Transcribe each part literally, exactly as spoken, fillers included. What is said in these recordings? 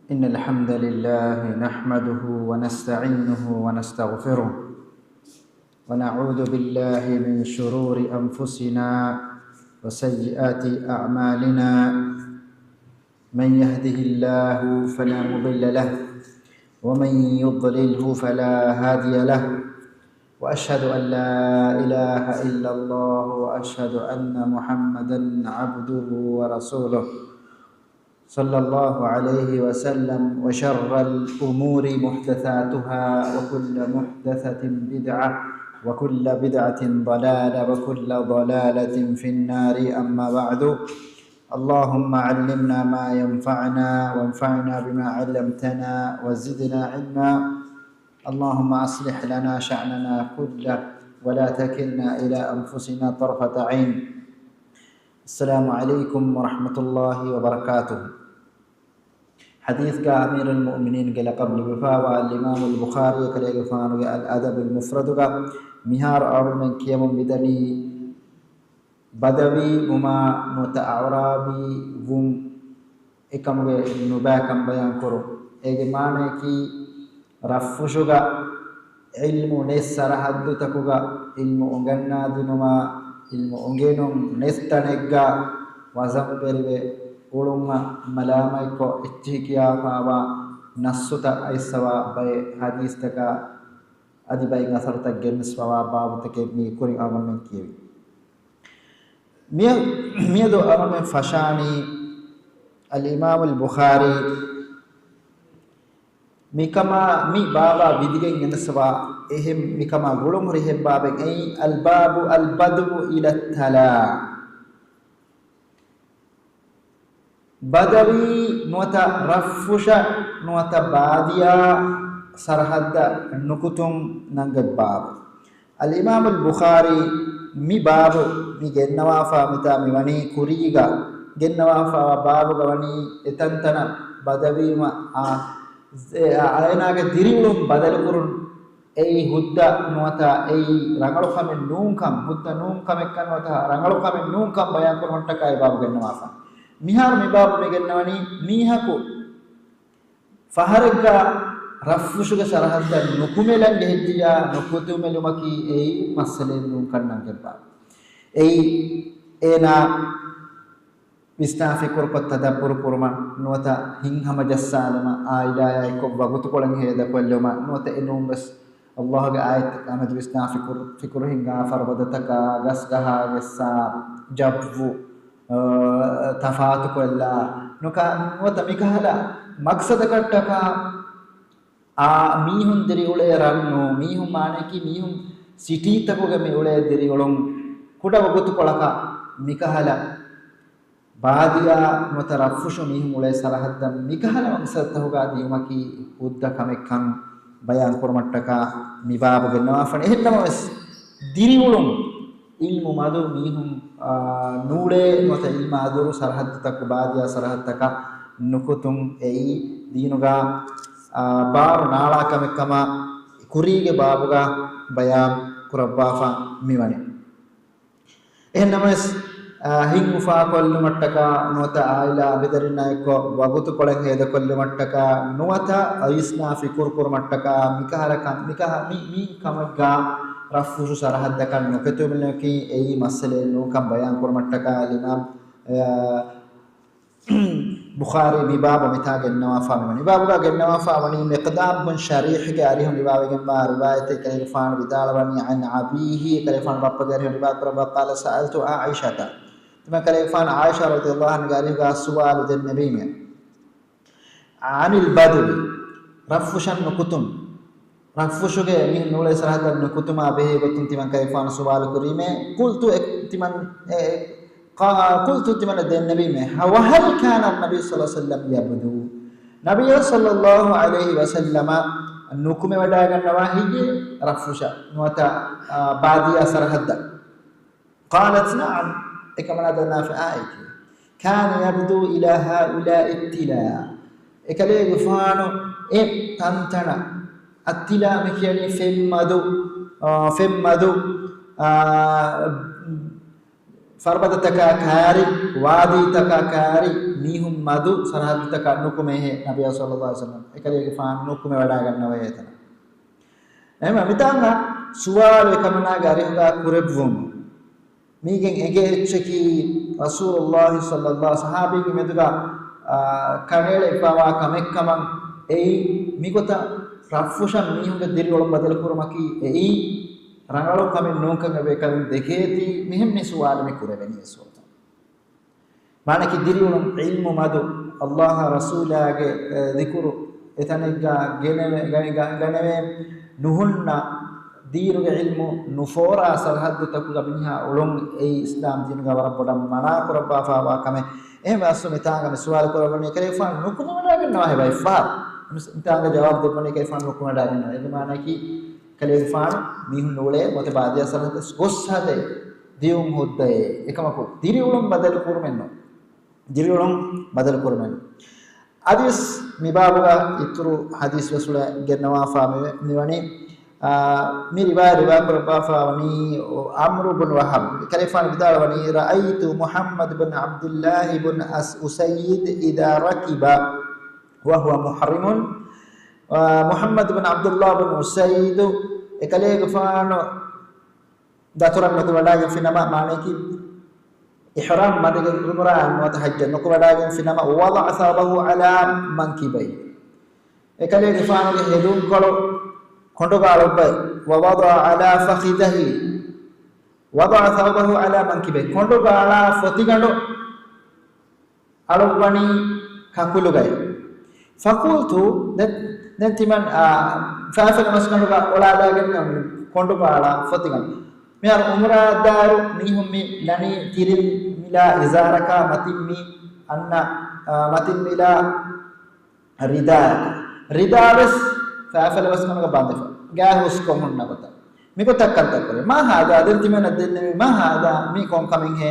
إن الحمد لله نحمده ونستعينه ونستغفره، ونعوذ بالله من شرور أنفسنا وسيئات أعمالنا. من يهده الله فلا مضل له، ومن يضلله فلا هادي له، وأشهد أن لا إله إلا الله، وأشهد أن محمدا عبده ورسوله، صلى الله عليه وسلم. وشر الأمور محدثاتها، وكل محدثة بدعة، وكل بدعة ضلالة، وكل ضلالة في النار. أما بعد، اللهم علمنا ما ينفعنا، وانفعنا بما علمتنا، وزدنا علما. اللهم أصلح لنا شأننا كله، ولا تكلنا إلى أنفسنا طرفة عين. السلام عليكم ورحمة الله وبركاته. ޙަދީޘްގަ އަމީރުލް މުއުމިނީންގެ ލަޤަބު ލިބިފައިވާ އަލްއިމާމުލް ބުޚާރީ ކަލޭގެފާނުގެ އަލް އަދަބުލް މުފްރަދުގަ މިހާރު އަޅުމެން ކިޔަމުން މިދަނީ ބަދަވީ ވުމާ ނުވަތަ އަޢުރާބީ ވުން އެކަމުގެ ނުބައިކަން ބަޔާން ކުރުން. އޭގެ މާނަޔަކީ، ރަށްފުށުގަ ޢިލްމު ނެތް ސަރަޙައްދުތަކުގަ ޢިލްމު އުނގަންނާދިނުމާ، ޢިލްމު އުނގެނުން ނެތް ތަނެއްގަ ވަޒަންވެރިވެ އުޅުމަށް މަލާމަތްކޮށް، އެއްޗިހި ކިޔާފާވާ ނައްޞުތައް އައިސްފަވާ ބައެއް ޙަދީޘްތަކާ އަދި ބައެއް އަސަރުތައް ގެނެސްފަވާ ބާބުތަކެއް މި ކުރިން އަޅުގަނޑުމެން ކިޔެވި. މިއަ-، މިއަދު އަޅުގަނޑުމެން ފަށާނީ އަލްއިމާމުލް ބުޚާރީ މިކަމާ، މި ބާބާ ވިދިގެން ގެނެސްފަވާ އެހެން، މިކަމާ ގުޅުންހުރި އެހެން ބާބެއް އެއީ، އަލްބާބު އަލްބަދުވު އިލައްތަލާ. ބަދަވީ ނުވަތަ ރަށްފުށަށް ނުވަތަ ބާދިޔާ ސަރަޙައްދަށް ނުކުތުން ނަންގަތް ބާބު. އަލްއިމާމުލް ބުޚާރީ މި ބާބު މި ގެންނަވާފާ މިތާ މި ވަނީ ކުރީގަ ގެންނަވާފާވާ ބާބުގަ ވަނީ އެތަންތަނަށް ބަދަވީމަ އާ، އެ، އާ، އޭނާގެ ދިރިއުޅުން ބަދަލުކުރުން އެއީ ހުއްދަ ނުވަތަ އެއީ ރަނގަޅު ކަމެއް ނޫންކަން، ހުއްދަ ނޫން ކަމެއްކަން ނުވަތަ ރަނގަޅު ކަމެއް ނޫންކަން ބަޔާން ކުރުމަށްޓަކާ އެ ބާބު ގެންނަވާފަ. މިހާރު މި ބާބު މި ގެންނަވަނީ މީހަކު ފަހަރެއްގަ ރަށްފުށުގެ ސަރަހައްދަށް ނުކުމެލަން ޖެހިއްޖިޔާ ނުކުތުމެލުމަކީ އެއީ މައްސަލައެއް ނޫންކަން ނަންގަތް ބާބު. އެއީ އޭނާ ވިސްނާ ފިކުރުކޮށް ތަދައްބުރު ކުރުމަށް ނުވަތަ ހިތްހަމަޖައްސާލުމަށް، އާއިލާއާއެކު ވަގުތުކޮޅެއް ހޭދަކޮށްލުމަށް ނުވަތަ އެނޫންވެސް ﷲ ގެ އާޔަތްތަކާމެދު ވިސްނާ ފިކުރު، ފިކުރު ހިންގާ ފަރުބަދަތަކާ، ގަސްގަހާ ގެއްސާ، ޖައްވު، އާ، ތަފާތުކޮށްލާ، ނުކާ، ނުވަތަ މިކަހަލަ މަގްސަދަކަށްޓަކާ، އާ، މީހުން ދިރިއުޅޭ ރަށް ނޫން، މީހުން މާނަޔަކީ މީހުން ސިޓީތަކުގަ މި އުޅޭ ދިރިއުޅުން، ކުޑަ ވަގުތުކޮޅަކަށް މިކަހަލަ ބާދިޔާ ނުވަތަ ރަށްފުށު މީހުން އުޅޭ ސަރަހައްދަށް މިކަހަލަ މަގްސަދުތަކުގަ ދިޔުމަކީ ހުއްދަ ކަމެއްކަން ބަޔާން ކުރުމަށްޓަކާ މި ބާބު ގެންނަވާފަން. އެހެންނަމަވެސް، ދިރިއުޅުން ޢިލްމު މަދު މީހުން، އާ، ނޫޅޭ ނުވަތަ ޢިލްމާ ދުރު ސަރަހައްދުތަކު، ބާދިޔާ ސަރަހައްދުތަކަށް ނުކުތުން އެއީ ދީނުގަ، އާ، ބާރު ނާޅާ ކަމެއްކަމަށް ކުރީގެ ބާބުގަ ބަޔާން ކުރައްވާފަ މިވަނީ. އެހެންނަމަވެސް، އާ، ހިތް އުފާކޮށްލުމަށްޓަކާ ނުވަތަ އާއިލާ އަނބިދަރިންނާއެކު ވަގުތުކޮޅެއް ހޭދަކޮށްލުމަށްޓަކާ ނުވަތަ ވިސްނާ ފިކުރު ކުރުމަށްޓަކާ މިކަހަލަ ކަން، މިކަހަ، މި، މި ކަމެއްގަ ރަށްފުށު ސަރަހައްދަކަށް ނުކުތުމެލުމަކީ އެއީ މައްސަލައެއް ނޫންކަން ބަޔާން ކުރުމަށްޓަކާ އަލްއިމާމް، އާ، ބުޚާރީ މި ބާބު މިތާ ގެންނަވާފާ މިވަނީ. މި ބާބުގަ ގެންނަވާފާ ވަނީ މިޤްދާމް ބުން ޝަރީޙްގެ އަރިހުން ރިވާވެގެންވާ ރިވާޔަތެއް. ކަލޭގެފާނު ވިދާޅުވަނީ، عن أبيه، ކަލޭގެފާނު ބައްޕަގެ އަރިހުން ރިވާ ކުރައްވާ، قال سألت عائشة، ތިމަން ކަލޭގެފާނު ޢާއިޝާ ރަޟިޔަﷲ ޢަންހާގެ އަރިހުގަ ސުވާލު ދެންނެވީމެ. عن البدو، ރަށްފުށަށް ނުކުތުން. ރަށްފުށުގެ މީހުން އުޅޭ ސަރަހައްދަށް ނުކުތުމާ ބެހޭ ގޮތުން ތިމަން ކަލޭގެފާނު ސުވާލު ކުރީމޭ. قلت، އެ، ތިމަން، އެ، އެ، قا-، قلت، ތިމަން ދެންނެވީމޭ، وهل كان النبي صلى الله عليه وسلم يبدو؟ ނަބިއްޔާ ޞައްލައްލާހު ޢަލައިހި ވަސައްލަމަ ނުކުމެވަޑައިގަންނަވާ ހެއްޔޭ ރަށްފުށަށް ނުވަތަ، އާ، ބާދިޔާ ސަރަހައްދަށް؟ قالت نعم، އެކަމަނާ ދަންނާފަ އާއެކޭ. كان يبدو إلى هؤلاء التلا، އެކަލޭގެފާނު އެ ތަންތަނަށް، އައްތިލާ މި ކިޔަނީ ފެންމަދު، އާ، ފެންމަދު، އާ، ފަރުބަދަތަކާ ކާރި، ވާދީތަކާ ކާރި، މީހުން މަދު ސަރަހައްދުތަކާ ނުކުމޭހޭ ނަބިއްޔާ ޞައްލައްލާހު ޢަލައިހި ވަސައްލަމް. އެކަލޭގެފާނު ނުކުމެވަޑައިގަންނަވައޭ އެތަނަށް. އެހެންވެ މިތާނގަ ސުވާލު އެކަމަނާގެ އަރިހުގަ ކުރެއްވުން. މީގެން އެނގޭ އެއްޗަކީ ރަސޫލުއްލާހި ޞައްލައްލާހު ޞަޙާބީންގެ މެދުގަ، އާ، ކަނޑައެޅިފައިވާ ކަމެއްކަމަށް އެއީ، މިގޮތަށް ރަށްފުށަށް މީހުންގެ ދިރިއުޅުން ބަދަލުކުރުމަކީ އެއީ، ރަނގަޅު ކަމެއް ނޫންކަން އެބައިކަލުން ދެކޭތީ، މިހެން މި ސުވާލު މި ކުރެވެނީ އެސްވަރުތަ. މާނަކީ ދިރިއުޅުން ޢިލްމު މަދު، އައްލާހާ ރަސޫލާގެ، އެ، ޛިކުރު އެތަނެއްގަ ގެނެވެ، ގަ-، ގަ-، ގަނެވޭ ނުހުންނަ ދީނުގެ ޢިލްމު ނުފޯރާ ސަރަހައްދުތަކުގަ މީހާ އުޅުން އެއީ އިސްލާމް ދީނުގަ ވަރަށް ބޮޑަށް މަނާ ކުރައްވާފައިވާ ކަމެއް. އެހެންވެ އަސްލު މިތާނގަ މި ސުވާލު ކުރައްވަނީ ކަލޭގެފާނު ނުކުމެވަޑައިގަންނަވާ ހެބަ އެއްފަހަރު. މިތާނގަ ޖަވާބު ދެއްވަނީ ކަލޭގެފާނު ނުކުމެވަޑައިގަންނަވާ. އޭގެ މާނައަކީ ކަލޭގެފާނު މީހުން ނޫޅޭ މޮތެ ބާދިޔާ ސަރަހައްދަށް ގޮސް ހަދޭ ދިޔުން ހުއްދައޭ. އެކަމަކު ދިރިއުޅުން ބަދަލު ކުރުމެއްނު. ދިރިއުޅުން ބަދަލު ކުރުމެއް. އަދިވެސް މި ބާބުގަ އިތުރު ޙަދީޘް ވެސް އުޅެ ގެންނަވާފާ މި-، މިވަނީ، އާ، މި ރިވާޔަތް ރިވާ ކުރައްވާފާ ވަނީ ޢަމްރު ބުން ވަހަބް. ކަލޭގެފާނު ވިދާޅުވަނީ، رأيت محمد بن عبد الله بن أس-، أسيد إذا ركب وهو محرم. އާ، މުޙައްމަދު ބިން ޢަބްދުﷲ ބިން އުސައިދު އެކަލޭގެފާނު ދަތުރަށް ނުކުމެވަޑައިގެންފިނަމަ، މާނައަކީ އިޙްރާމް މަދުގެ ޢުމްރާއަށް ނުވަތަ ޙައްޖަށް ނުކުމެވަޑައިގެންފިނަމަ، وضع ثوبه على منكبيه، އެކަލޭގެފާނުގެ ހެދުންކޮޅު ކޮނޑުގަ އަޅުއްވައި، ووضع على فخذيه، وضع ثوبه على منكبيه، ކޮނޑުގަ އަޅާ ފޮތިގަނޑު އަޅުއްވަނީ ކަކުލުގައި. فقلت، ދެ-، ދެން ތިމަން، އާ، ފައިފަލަ މަސްގަނޑުގަ އޮޅާލާގެން ކޮނޑުގަ އަޅާ ފޮތިގަނޑު. މިހާރު ޢުމްރާއަށްދާއިރު މީހުން މި ލަނީ ތިރިން މިލާ އިޒާރަކާ މަތިން މި އަންނަ، އާ، މަތިން މިލާ ރިދާއަކަށް. ރިދާވެސް ފައިފަލަ މަސްގަނޑުގަ ބަނދެފަ. ގާތް ހުސްކޮށް ހުންނަ ގޮތަށް. މިގޮތަށް ކަންތައް ކުރޭ. ما هذا؟ ދެން ތިމަންނަށް ދެންނެވީ، ما هذا؟ މީ ކޮން ކަމެއްހޭ؟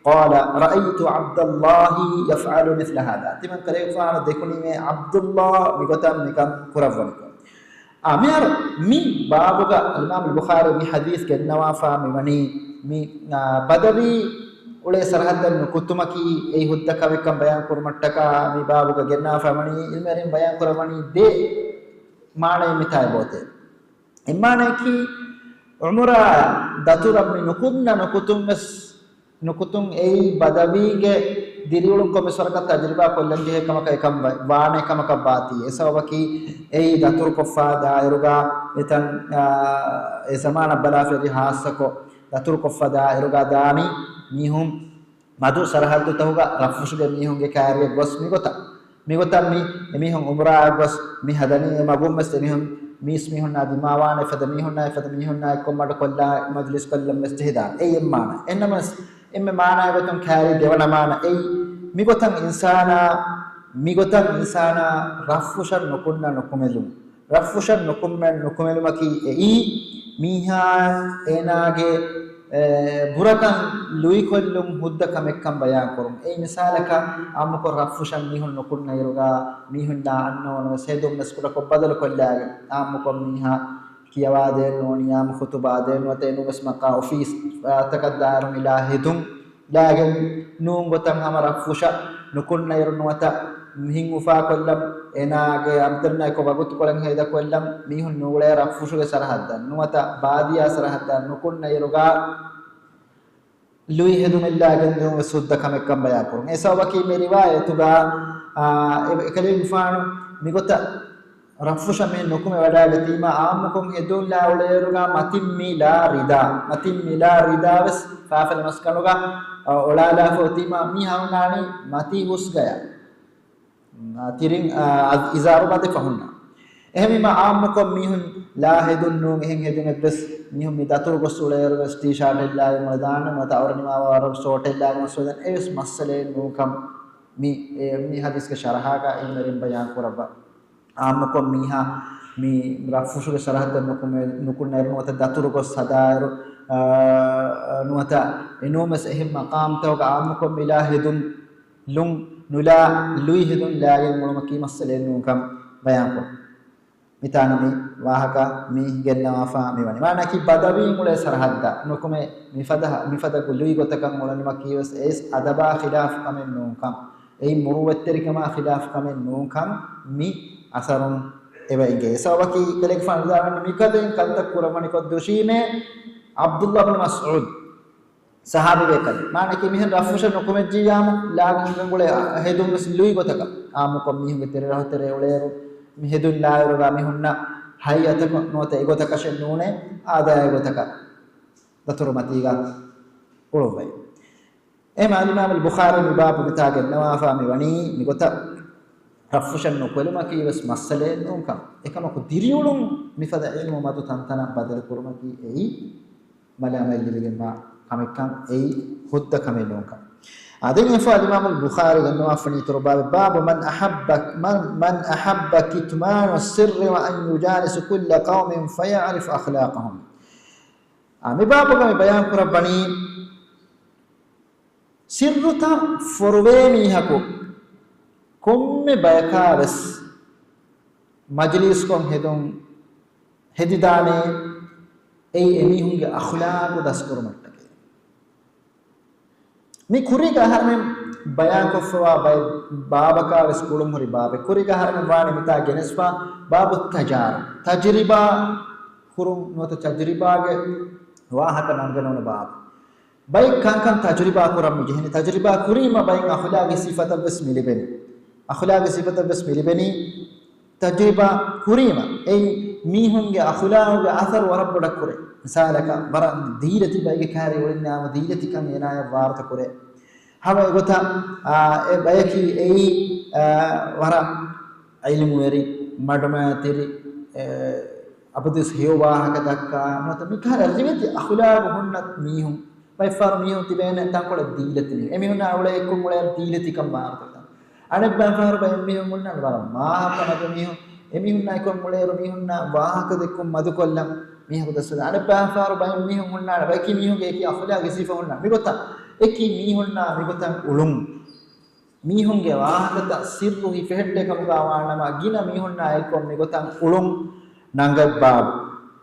قال، رأيت عبد الله يفعل مثل هذا. ތިމަން ކަލޭގެފާނު ދެކުނީމޭ ޢަބްދުﷲ މިގޮތަށް މިކަން ކުރައްވަނިކޮށް. އާ، މިހާރު މި ބާބުގަ އަލްއިމާމު ބުޚާރީ މި ޙަދީޘް ގެންނަވާފާ މިވަނީ މި، އާ، ބަދަވީ އުޅޭ ސަރަހައްދަށް ނުކުތުމަކީ އެއީ ހުއްދަ ކަމެއްކަން ބަޔާން ކުރުމަށްޓަކާ މި ބާބުގަ ގެންނާފަ ވަނީ ޢިލްމުވެރިން ބަޔާން ކުރައްވަނީ ދެ މާނައެއް މިތާ އެބައޮތޭ. އެއްމާނައަކީ ޢުމްރާ ދަތުރަށް މި ނުކުންނަ ނުކުތުން ވެސް، ނުކުތުން އެއީ ބަދަވީގެ ދިރިއުޅުންކޮށް މިސްވަރަކަށް ތަޖުރިބާ ކޮށްލަންޖެހޭ ކަމަކަށް އެކަން ވަ-، ވާނެ ކަމަކަށް ވާތީ. އެ ސަބަބަކީ އެއީ ދަތުރުކޮށްފާ ދާއިރުގަ އެތަން، އާ، އެ ޒަމާނަށް ބަލާފައި ހާއްސަކޮށް ދަތުރުކޮށްފަ ދާއިރުގަ ދާނީ މީހުން މަދު ސަރަހައްދުތަކުގަ ރަށްފުށުގެ މީހުންގެ ކާރިއަށް ގޮސް މިގޮތަށް، މިގޮތަށް މި އެމީހުން އުމްރާއަށް ގޮސް މި ހަދަނީ އެ މަގުން ވެސް އެމީހުން މީސް މީހުންނާ ދިމާވާނެ ފަދަ މީހުންނާ ފަދަ މީހުންނާ އެއްކޮށް މަޑުކޮށްލާ މަޖިލިސް ކޮށްލަން ވެސް ޖެހިދާނެ. އެއީ އެއްމާނަ. އެންނަމަވެސް އެންމެ މާނައިގޮތުން ކާރި ދެވަނަ މާނަ އެއީ މިގޮތަށް އިންސާނާ، މިގޮތަށް އިންސާނާ ރަށްފުށަށް ނުކުންނަ ނުކުމެލުން. ރަށްފުށަށް ނުކުމެ-، ނުކުމެލުމަކީ އެއީ، މީހާ އޭނާގެ، އެ، ބުރަކަން ލުއިކޮށްލުން ހުއްދަ ކަމެއްކަން ބަޔާންކުރުން. އެއީ މިސާލަކަށް، އާއްމުކޮށް ރަށްފުށަށް މީހުން ނުކުންނަ އިރުގަ، މީހުންނާ އަންނަ އޮންނަ ވެސް ހެދުން ވެސް ކުޑަކޮށް ބަދަލުކޮށްލާގެން، އާއްމުކޮށް މީހާ ކިޔަވާދޭން ނޫނީ، އާއްމު ޚުތުބާ ދޭން ނުވަތަ އެނޫންވެސް މަޤާ އޮފީސް ތަކަށް ދާއިރު މިލާ ހެދުން ލާގެން ނޫން ގޮތަށް ހަމަ ރަށްފުށަށް ނުކުންނައިރު ނުވަތަ ހިތް އުފާކޮށްލަން، އޭނާގެ އަބްދަންނާއެކު ވަގުތުކޮޅެއް ހޭދަކޮށްލަން، މީހުން ނޫޅޭ ރަށްފުށުގެ ސަރަހައްދަށް ނުވަތަ ބާދިޔާ ސަރަހައްދަށް ނުކުންނައިރުގަ ލުއި ހެދުމެއްލާގެން ދިއުން ވެސް ހުއްދަ ކަމެއްކަން ބަޔާންކުރުން. އެ ސަބަބަކީ މި ރިވާޔަތުގަ، އާ، އެ-، އެކަލޭގެފާނު މިގޮތަށް ރަށްފުށަށް މި ނުކުމެ ވަޑައިގަތީމާ، އާއްމުކޮށް ހެދުން ލާ އުޅޭއިރުގަ މަތިން މި ލާ ރިދާ، މަތިން މި ލާ ރިދާ ވެސް ފާފަލަ މަސްކަނޑުގަ، އަ، އޮޅާލާފަ އޮތީމާ، މީހާ ހުންނާނީ މަތީ ހުސްގަޔަށް. އަ، ތިރިން، އަ، އިޒާރު ބަނދެފަ ހުންނާ. އެހެންވީމާ، އާއްމުކޮށް މީހުން ލާ ހެދުން ނޫން، އެހެން ހެދުނެއް ވެސް މީހުން މި ދަތުރު ގޮސް އުޅޭއިރު ވެސް ޓީޝާޓެއް ލާގެން އުޅެދާނެ، ނުވަތަ އަވަރަ ނިމާވާ ވަރަށް ޝޯޓެއް ލާގެން އުޅެދާނެ. އެވެސް މައްސަލައެއް ނޫންކަން މި، އެ، މި ހަދީސްގެ ޝަރަހާގަ އިލްމުވެރިން ބަޔާން ކުރައްވާ. އާއްމުކޮށް މީހާ މި ރަށްފުށުގެ ސަރަހައްދަށް ނުކުމެ-، ނުކުންނައިރު ނުވަތަ ދަތުރު ގޮސް ހަދާއިރު، އާ، ނުވަތަ އެނޫންވެސް އެހެން މަޤާމްތަކުގަ އާއްމުކޮށް މިލާ ހެދުން ލުން ނުލާ ލުއި ހެދުން ލާގެން އުޅުމަކީ މައްސަލައެއް ނޫންކަން ބަޔާންކޮށް. މިތާނަ މި ވާހަކަ މި ގެންނަވާފާ މިވަނީ. މާނައަކީ ބަދަވީން އުޅޭ ސަރަހައްދަށް ނުކުމެ، މިފަދަ، މިފަދަ ގު-، ލުއި ގޮތަކަށް އުޅުނުމަކީ ވެސް އެއީސް އަދަބާ ޚިލާފު ކަމެއް ނޫންކަން، އެއީ މުރުއްވަތްތެރިކަމާ ޚިލާފު ކަމެއް ނޫންކަން މި އަސަރުން އެބަ އެނގޭ. އެ ސަބަބަކީ ކަލޭގެފާނު ވިދާޅުވަނީ މިކަލޭން ކަންތައް ކުރައްވަނިކޮށްދޫށީމޭ ޢަބްދުﷲ ބިން މަސްޢޫދު. ސަހާބީބޭކަލެއް. މާނައަކީ މިހެން ރަށްފުށަށް ނުކުމެއްޖިއްޔާމު، ލާގެން ގުޅޭ ހެދުން ވެސް ލުއި ގޮތަކަށް. އާއްމުކޮށް މީހުންގެ ތެރެ ރަށުތެރޭ އުޅޭއިރު، މި ހެދުން ލާއިރުގަ މީހުންނަށް ހައިއަތަކުން ނުވަތަ އެގޮތަކަށެއް ނޫނޭ، އާދަޔާ ގޮތަކަށް ދަތުރު މަތީގަ އުޅުއްވައި. އެހެން އަލްއިމާމު އަލްބުޚާރީ މި ބާބު މިތާ ގެންނަވާފާ މި ވަނީ މިގޮތަށް ރަށްފުށަށް ނުކުޅުމަކީ ވެސް މައްސަލައެއް ނޫންކަން. އެކަމަކު ދިރިއުޅުން މިފަދަ ޢިލްމު މަދު ތަންތަނަށް ބަދަލު ކުރުމަކީ އެއީ މަލާމާތް ލިބިގެންވާ ކަމެއްކަން، އެއީ ހުއްދަ ކަމެއް ނޫންކަން. އާ، ދެން އެފަ އަލްއިމާމު އަލްބުޚާރީ ގެންނަވާފަނީ ތުރުބާބެ، باب من أحب، من، من أحب كتمان السر وأن يجالس كل قوم فيعرف أخلاقهم. އާ، މި ބާބުގަ މި ބަޔާން ކުރައްވަނީ، ސިއްރުތައް ފޮރުވޭ މީހަކު ކޮންމެ ބަޔަކާ ވެސް މަޖިލީސްކޮށް ހެދުން ހެދިދާނެ، އެއީ އެމީހުންގެ އަޚުލާގު ދަސްކުރުމަށްޓަކައި. މި ކުރީގަ އަހަރެމެން ބަޔާންކޮށްފަވާ ބައެއް ބާބަކާ ވެސް ގުޅުންހުރި ބާބެއް. ކުރީގަ އަހަރެމެން ވާނެ މިތާ ގެނެސްފަ ބާބު ތަޖާރަ. ތަޖުރިބާ ކުރުން ނުވަތަ ތަޖުރިބާގެ ވާހަކަ ނަންގަން އުޅުނު ބާބު. ބައެއް ކަންކަން ތަޖުރިބާ ކުރަން މި ޖެހެނީ. ތަޖުރިބާ ކުރީމަ ބައެއް އަޚުލާގީ ސިފަތައް ވެސް މި ލިބެނީ. އަޚުލާގީ ސިފަތައް ވެސް މި ލިބެނީ. ތަޖުރިބާ ކުރީމަ އެއީ މީހުންގެ އަޚުލާގުގެ އަސަރު ވަރަށް ބޮޑަށް ކުރޭ. މިސާލަކަށް ވަރަށް ދީލަތި ބައެއްގެ ކައިރި އުޅެންޏާމު ދީލަތިކަން އޭނާޔަށް ވާރުތަ ކުރޭ. ހަމަ އެގޮތަށް، އާ، އެ ބަޔަކީ އެއީ، އާ، ވަރަށް ޢިލްމުވެރި، މަޑުމައިތިރި، އެ، އަބަދުވެސް ހެޔޮ ވާހަކަ ދައްކާ، ނުވަތަ މިކަހަލަ ރިވެތި އަޚުލާގު ހުންނަ މީހުން. ބައެއްފަހަރު މީހުން ތިބޭނެ ތަންކޮޅެއް ދީލަތި މީހުން. އެމީހުންނާ އުޅޭ އެއްކޮށް އުޅޭ ދީލަތިކަން ވާރުތަ. އަނެއްބައިފަހަރު ބައެއް މީހުން ހުންނާނެ ވަރަށް މާ ހައްޕަ މަދު މީހުން. އެމީހުންނާ އެއްކޮށް އުޅޭއިރު މީހުންނާ ވާހަކަ ދެއްކުން މަދުކޮށްލަން މީހަކު ދަސްވެދާނެ. އަނެއްބައިފަހަރު ބައެއް މީހުން ހުންނާނެ އެކި މީހުންގެ އެކި އަޚުލާގީ ސިފަ ހުންނާނެ. މިގޮތަށް އެކި މީހުންނާ މިގޮތަށް އުޅުން. މީހުންގެ ވާހަކަތައް ސިއްރު ހިފެހެއްޓޭ ކަމުގަ ވާނަމަ، ގިނަ މީހުންނާ އެއްކޮށް މިގޮތަށް އުޅުން ނަންގަތް ބާބު.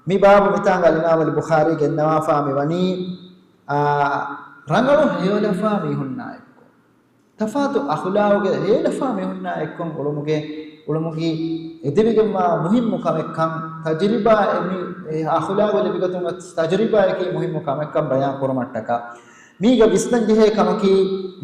މި ބާބު މިތާނގަ އަލްއިމާމު އަލްބުޚާރީ ގެންނަވާފާ މިވަނީ، އާ، ރަނގަޅު ހެޔޮލަފާ މީހުންނާ އެއްކޮށް. ތަފާތު އަޚުލާގުގެ ހެޔޮލަފާ މީހުންނާ އެއްކޮށް އުޅުމުގެ، އުޅުމުގީ އެދެވިގެންވާ މުހިއްމު ކަމެއްކަން، ތަޖުރިބާ އެ މި، އެ އަޚުލާގު ލިބިގަތުމަށް ތަޖުރިބާއަކީ މުހިއްމު ކަމެއްކަން ބަޔާން ކުރުމަށްޓަކާ. މީގަ ވިސްނަން ޖެހޭ ކަމަކީ،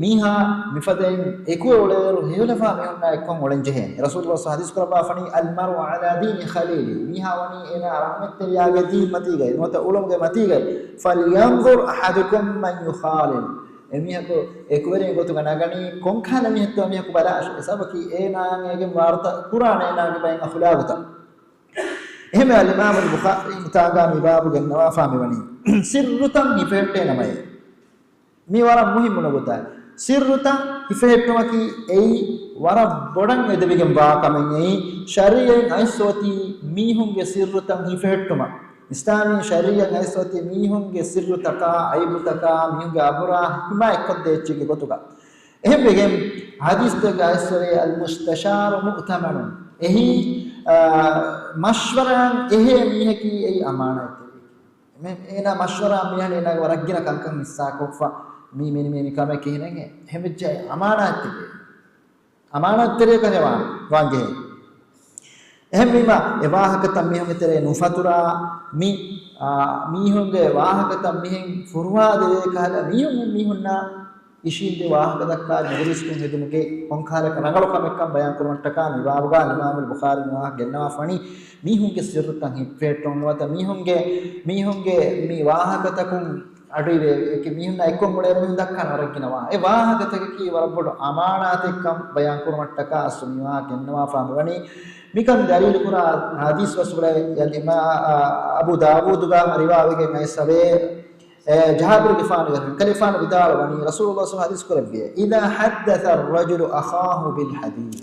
މީހާ މިފަދައިން އެކުވެ އުޅޭއިރު ހެޔޮލަފާ މީހުންނާ އެއްކޮށް އުޅެން ޖެހޭނެ. ރަސޫލު ޙަދީޘް ކުރައްވާފަނީ، المرء على دين خليله. މީހާ ވަނީ އޭނާ ރަޙްމަތްތެރިޔާގެ ދީން މަތީގައި، ނުވަތަ އުޅުމުގެ މަތީގައި. فلينظر أحدكم من يخالل. އެމީހަކު އެކުވެރިން ގޮތުގަ ނަގަނީ، ކޮންކަހަލަ މީހެއްތޯ މީހަކު ބަލާށޭ. އެ ސަބަބަކީ އޭނާއަށް އޭގެން ވާރުތަ ކުރާނެ އޭނާގެ ބައެއް އަޚުލާގުތައް. އެހެންވެ އަލްއިމާމު އަލްބުޚާރީ މިތާގަ މި ބާބު ގެންނަވާފާ މިވަނީ، ސިއްރުތައް ހިފެހެއްޓޭ ނަމައޭ. މީ ވަރަށް މުހިއްމު ނުކުތާ. ސިއްރުތައް ހިފެހެއްޓުމަކީ އެއީ ވަރަށް ބޮޑަށް އެދެވިގެން ވާ ކަމެއް. އެއީ ޝަރީޢަތް އައިސްއޮތީ މީހުންގެ ސިއްރުތައް ހިފެހެއްޓުމަށް. އިސްލާމީ ޝަރީޢަތް އައިސްއޮތީ މީހުންގެ ސިއްރުތަކާ، އައިބުތަކާ، މީހުންގެ އަބުރާ ހިމާޔަތްކޮށްދޭ އެއްޗެއްގެ ގޮތުގަ. އެހެންވެގެން ޙަދީޘްތަކުގަ އައިސްވެ، المستشار مؤتمن. އެހީ، އާ، މަޝްވަރާއަށް އެހޭ މީހަކީ އެއީ އަމާނާތްތެރިއެކޭ. މެ-، އޭނާ މަޝްވަރާ މިޔަނި އޭނާގެ ވަރަށް ގިނަ ކަންކަން ހިއްސާކޮށްފަ، މީ މެނި މޭ މި ކަމެއް ކިހިނެއް އެ-، އެހެންވެއްޖެ އަމާނާތްތެރި. އަމާނާތްތެރިއަކަށް ވާން، ވާންޖެހޭ. އެހެންވީމަ، އެ ވާހަކަތައް މީހުންގެ ތެރޭ ނުފަތުރާ، މި، އާ، މީހުންގެ ވާހަކަތައް މިހެން ފުރުވާދެވޭ ކަހަލަ މީހުން، މީހުންނާ އިށީނދެ ވާހަކަ ދައްކާ މަޖިލިސްކުން ހެދުމުގެ ކޮންކަހަލަ ރަނގަޅު ކަމެއްކަން ބަޔާން ކުރުމަށްޓަކާ މި ބާބުގަ އިމާމުލް ބުޚާރީ ވާހަކަ ގެންނަވާފަނީ، މީހުންގެ ސިއްރުތައް ހިފެހެއްޓުން ނުވަތަ މީހުންގެ، މީހުންގެ މި ވާހަކަތަކުން އަޑުއިވޭ، އެކި މީހުންނާ އެއްކޮށް އުޅޭ މީހުން ދައްކާނެ ވަރަށް ގިނަ ވާހަކަ. އެ ވާހަކަތަކަކީ ވަރަށް ބޮޑު އަމާނާތެއްކަން ބަޔާން ކުރުމަށްޓަކާ އަސްލު މި ވާހަކަ ގެންނަވާފާ މިވަނީ. މިކަން ދަލީލު ކުރާ ޙަދީޘް ވެސް އުޅޭ، ޔަނީ އިމާ-، އާ، އަބޫ ދާވޫދުގަ ރިވާވެގެން އައިސް އެ، ޖާބިރުގެފާނު ކަލޭގެފާނު ވިދާޅުވަނީ، ރަސޫލުﷲ ޙަދީޘް ކުރެއްވިއޭ، إذا حدث الرجل أخاه بالحديث.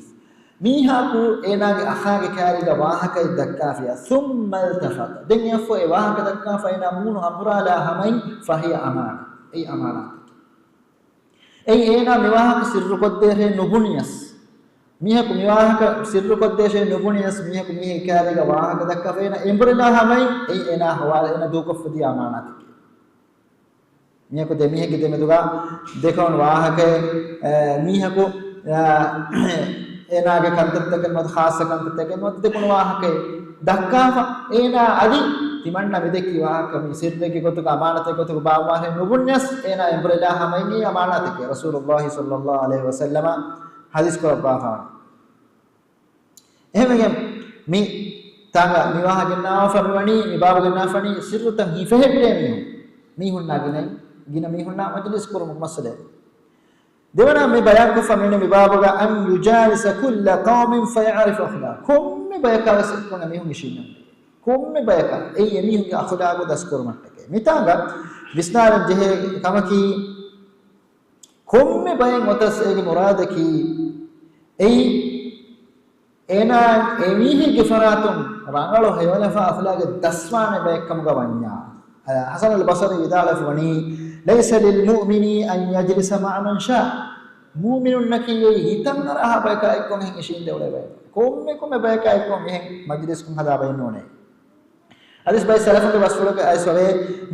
މީހާކު އޭނާގެ އަޚާގެ ކާރީގަ ވާހަކައެއް ދައްކާފިޔާ، ثم التفت. ދެން އެއަށްފަހު އެ ވާހަކަ ދައްކާފަ އޭނާ މޫނު އަނބުރާލާ ހަމައިން، فهي أمانة. އެއީ އަމާނާތެކޭ. އެއީ އޭނާ މި ވާހަކަ ސިއްރުކޮށްދޭށޭ ނުބުނިޔަސް. މީހަކު މި ވާހަކަ ސިއްރުކޮށްދޭށޭ ނުބުނިޔަސް، މީހަކު މީހެއް ކާރީގަ ވާހަކަ ދައްކާފައި އޭނަ އެނބުރިލާ ހަމައިން އެއީ އޭނާ ހަވާލު، އޭނަ ދޫކޮށްފަ ދިޔަ އަމާނާތެކޭ. މީހަކު ދެމީހެއްގެ ދެމެދުގަ ދެކުނު ވާހަކައެއް، އެ، މީހަކު، އެ، އޭނާގެ ކަންތައްތަކެއް ނުވަތަ ޚާއްޞަ ކަންތައްތަކެއް ނުވަތަ ދެކުނު ވާހަކައެއް ދައްކާފަ، އޭނާ އަދި ތިމަންނަ މިދެއްކި ވާހަކަ މި ސިއްރެއްގެ ގޮތުގަ އަމާނަތެއް ގޮތުގަ ބާއްވާހެން ނުބުންޏަސް، އޭނާ އެނބުރިލާ ހަމައިން އަމާނާތެކޭ. ރަސޫލުﷲ ޞައްލަﷲ ޢަލައިހި ވަސައްލަމަ ޙަދީޘް ކުރައްވާފާނެ. އެހެންވެގެން މި ތާގަ މި ވާހަކަ ގެންނާފަ މިވަނީ، މި ބާބު ގެންނާފަނީ ސިއްރުތައް ހިފެހެއްޓޭ މީހުން، މީހުންނާ ގިނަ، ގިނަ މީހުންނާ މަޖިލިސް ކުރުމުގެ މައްސަލައެއް. ދެވަނަ މި ބަޔާންކޮށްފަ މިވަނީ މި ބާބުގަ أن يجالس كل قوم فيعرف أخلاقهم. ކޮންމެ ބަޔަކާ ވެސް އެއްކޮށް މީހުން އިށީންނަން. ކޮންމެ ބަޔަކާ އެއީ އެމީހުންގެ އަޚުލާގު ދަސްކުރުމަށްޓަކައި. މިތާގަ ވިސްނާލަން ޖެހޭ ކަމަކީ، ކޮންމެ ބައެއް އޮތަސް އޭގެ މުރާދަކީ އެއީ އޭނާ އެމީހެއްގެ ފަރާތުން ރަނގަޅު ހެޔޮލަފާ އަޚުލާގެއް ދަސްވާނެ ބައެއްކަމުގަ ވަންޏާ. އަ، ޙަސަނުލް ބަޞްރީ ވިދާޅުވެފަ ވަނީ، ليس للمؤمن أن يجلس مع من شاء. މޫމިނުންނަކީ އެއީ ހިތަށް އަރާހާ ބަޔަކާ އެއްކޮށް އެހެން އިށީނދެ އުޅޭ ބައެއް. ކޮންމެ ކޮންމެ ބަޔަކާ އެއްކޮށް އެހެން މަޖިލިސްކޮށް ހަދާ ބައެއް ނޫނޭ. އަދިސް ބައި ސަލަފުންގެ ބަސްފުޅުގަ އައިސް ވޭ،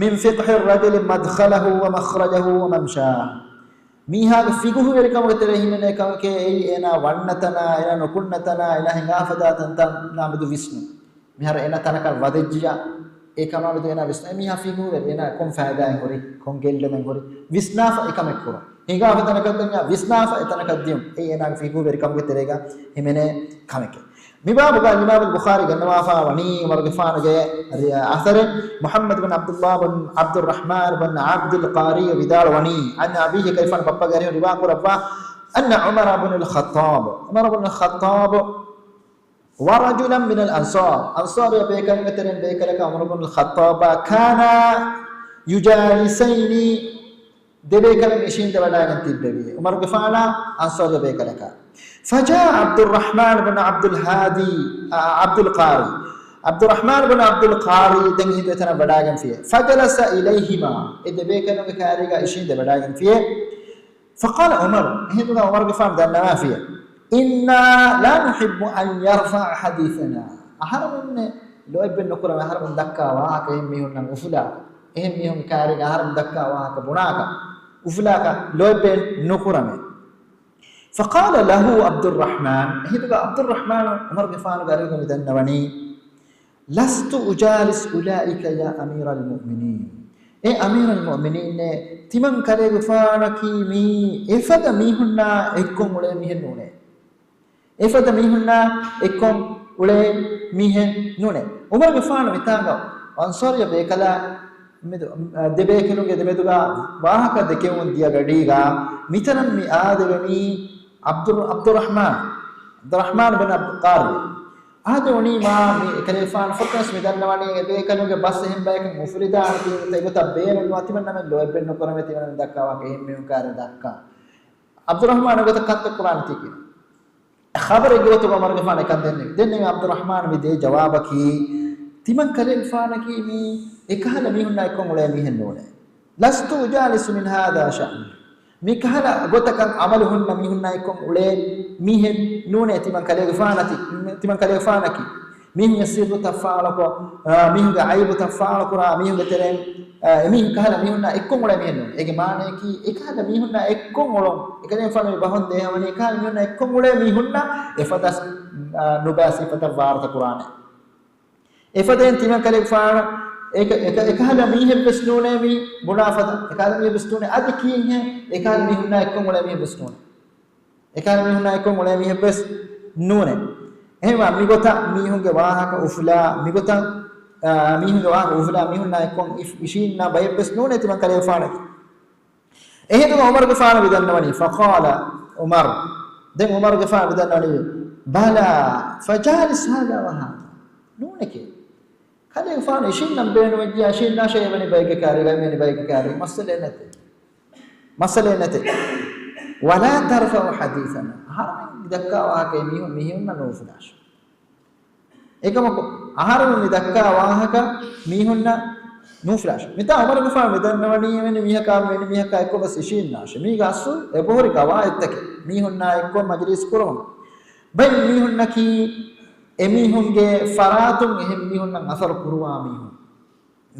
من فقه الرجل مدخله ومخرجه وممشاه. މީހާގެ ފިޤުހުވެރިކަމުގެ ތެރޭ ހިމެނޭ ކަމެކޭ އެއީ އޭނާ ވަންނަ ތަނާ، އޭނާ ނުކުންނަ ތަނާ، އޭނާ ހިނގާފަދާ ތަންތަން މެދު ވިސްނުން. މިހާރު އޭނާ ތަނަކަށް ވަދެއްޖިޔާ، އެ ކަމާ މެދު އޭނާ ވިސްނުން. އެ މީހާ ފިޤުހުވެރި، އޭނާ ކޮން ފައިދާއެއް ހުރި، ކޮން ގެއްލުމެއް ހުރި، ވިސްނާފަ އެ ކަމެއް ކުރުން. ހިނގާފަ ތަނަކަށް ދަންޏާ ވިސްނާފަ އެތަނަކަށް ދިޔުން. އެއީ އޭނާގެ ފިޤުހުވެރިކަމުގެ ތެރޭގަ ހިމެނޭ ކަމެކޭ. މި ބާބުގަ އިމާމުލް ބުޚާރީ ގެންނަވާފާ ވަނީ ޢުމަރުގެފާނުގެ އަސަރެއް، މުޙައްމަދު ބިން ޢަބްދުﷲ ބިން ޢަބްދުއްރަޙްމާން ބިން ޢަބްދުލް ޤާރީ ވިދާޅުވަނީ، عن أبيه، ކަލޭގެފާނު ބައްޕަގެ އަރިހުން ރިވާ ކުރައްވާ، أن عمر بن الخطاب، ޢުމަރު ބިން ޚައްޠާބު، ورجلا من الأنصار، އަންޞާރު ބޭކަލުންގެ ތެރެއިން ބޭކަލަކާ ޢުމަރު ބިން ޚައްޠާބާ، كانا يجالسين، ދެބޭކަލުން އިށީނދެ ވަޑައިގެން ތިއްބެވި، ޢުމަރުގެފާނާ އަންޞާރު ބޭކަލަކާ. فجاء عبد الرحمن بن عبد الهادي، އާ، عبد القاري، ޢަބްދުއްރަޙްމާން ބިން ޢަބްދުލް ޤާރީ ދެން ހިނދު އެތަނަށް ވަޑައިގެންފިޔޭ. فجلس إليهما، އެ ދެބޭކަލުންގެ ކާރީގަ އިށީނދެ ވަޑައިގެންފިޔޭ. فقال عمر، އެހިނދުގަ ޢުމަރުގެފާނު ދަންނަވާފިޔޭ، إنا لا نحب أن يرفع حديثنا، އަހަރެމެންނެއް ލޯތްބެއް ނުކުރަމޭ އަހަރެމެން ދައްކާ ވާހަކަ އެހެން މީހުންނަށް އުފުލާކަށް، އެހެން މީހުންގެ ކާރީގަ އަހަރެމެން ދައްކާ ވާހަކަ ބުނާކަށް، އުފުލާކަށް ލޯތްބެއް ނުކުރަމޭ. فقال له عبد الرحمن، އެހިނދުގަ ޢަބްދުއްރަޙްމާނު ޢުމަރުގެފާނުގެ އަރިހުގަ މި ދަންނަވަނީ، لست أجالس أولئك يا أمير المؤمنين. އޭ އަމީރުލް މުއުމިނީން، ތިމަން ކަލޭގެފާނަކީ މީ އެފަދަ މީހުންނާ އެއްކޮށް އުޅޭ މީހެއް ނޫނޭ. އެފަދަ މީހުންނާ އެއްކޮށް އުޅޭ މީހެއް ނޫނޭ. ޢުމަރުގެފާނު މިތާނގަ އަންޞާރީ ބޭކަލާ މެދު، ދެ ބޭކަލުންގެ ދެމެދުގަ ވާހަކަ ދެކެވުން ދިޔަ ގަޑީގަ މިތަނަށް މި އާދެވެނީ ޢަބްދު، ޢަބްދުއްރަޙްމާން، ޢަބްދުއްރަޙްމާން ބިން ޢަބްދުލް ޤާރީ. އާދެވުނީ މާ މި ކަލޭގެފާނު ފުރަތަމަ ވެސް މި ދަންނަވަނީ އެ ބޭކަލުންގެ ބަސް އެހެން ބަޔަކަށް އުފުލިދާނެތީ އެގޮތަށް ބޭނުން ނުވާ ތިމަންނަމެން ލޯތްބެއް ނުކުރަމޭ ތިމަންނަމެން ދައްކާ ވާހަކަ އެހެން މީހުން ކާރީ ދައްކާ. ޢަބްދުއްރަޙްމާން އެގޮތަށް ކަންތައް ކުރާނެތީ ކިޔަން. ޚަބަރެއްގެ ގޮތުގަ ޢުމަރުގެފާނު އެކަން ދެންނެވި. ދެންނެވި ޢަބްދުއްރަޙްމާން މި ދޭ ޖަވާބަކީ، ތިމަން ކަލޭގެފާނަކީ މީ އެކަހަލަ މީހުންނާ އެއްކޮށް އުޅޭ މީހެއް ނޫނޭ. لست أجالس من هذا شأن. މިކަހަލަ ގޮތަކަށް ޢަމަލު ހުންނަ މީހުންނާ އެއްކޮށް އުޅޭ މީހެއް ނޫނޭ ތިމަން ކަލޭގެފާނަކީ، ތިމަން ކަލޭގެފާނަކީ. މީހުންގެ ސިއްރުތައް ފާޅުކޮށް، އާ، މީހުންގެ ޢައިބުތައް ފާޅުކުރާ މީހުންގެ ތެރެއިން، އާ، އެމީހުން ކަހަލަ މީހުންނާ އެއްކޮށް އުޅޭ މީހެއް ނޫން. އޭގެ މާނަޔަކީ، އެކަހަލަ މީހުންނާ އެއްކޮށް އުޅުން. އެކަލޭގެފާނު މި ބަހުން ދޭހަވަނީ، އެކަހަލަ މީހުންނާ އެއްކޮށް އުޅޭ މީހުންނަށް އެފަދަ، އާ، ނުބައި ސިފަތައް ވާރުތަ ކުރާނެ. އެފަދައިން ތިމަން ކަލޭގެފާނަށް އެކަ، އެކަ، އެކަހަލަ މީހެއް ވެސް ނޫނޭ މީ ބުނާ ފަދަ. އެކަހަލަ މީހެއް ވެސް ނޫނޭ. އަދި ކީއްހޭ؟ އެކަހަލަ މީހުންނާ އެއްކޮށް އުޅޭ މީހެއް ވެސް ނޫނޭ. އެކަހަލަ މީހުންނާ އެއްކޮށް އުޅޭ މީހެއް ވެސް ނޫނޭ. އެހެންވާ މިގޮތަށް މީހުންގެ ވާހަކަ އުފުލާ، މިގޮތަށް، އާ، މީހުންގެ ވާހަކަ އުފުލާ މީހުންނާ އެއްކޮށް އިށް، އިށީންނާ ބައެއް ވެސް ނޫނޭ ތިމަން ކަލޭގެފާނަކީ. އެހިނދުގަ ޢުމަރުގެފާނު މި ދަންނަވަނީ، فقال عمر، ދެން ޢުމަރުގެފާނު މި ދަންނަވަނީ، بلى، فجالس هذا وهذا. ނޫނެކޭ. ކަލޭގެފާނު އިށީންނަން ބޭނުމެއްޖިޔާ، އިށީންނާށޭ އެވަނި ބައެއްގެ ކާރީގަ، އެވަނި ބައެއްގެ ކާރީގަ، މައްސަލައެއް ނެތޭ. މައްސަލައެއް ނެތޭ. ولا ترفع حديثنا. އަހަރެމެން މި ދައްކާ ވާހަކަ އެ މީހުން، މީހުންނަށް ނުއުފުލާށޭ. އެކަމަކު، އަހަރެމެން މި ދައްކާ ވާހަކަ މީހުންނަށް ނުއުފުލާށޭ. މިތާ ޢުމަރުގެފާނު މި ދަންނަވަނީ އެވެނި މީހަކާ، އެވެނި މީހަކާ އެއްކޮށް ވެސް އިށީންނާށޭ. މީގަ އަސްލު އެބަހުރި ޤަވާޢިދުތަކެއް. މީހުންނާ އެއްކޮށް މަޖިލީސް ކުރުމަށް. ބައެއް މީހުންނަކީ އެމީހުންގެ ފަރާތުން އެހެން މީހުންނަށް އަސަރު ކުރުވާ މީހުން.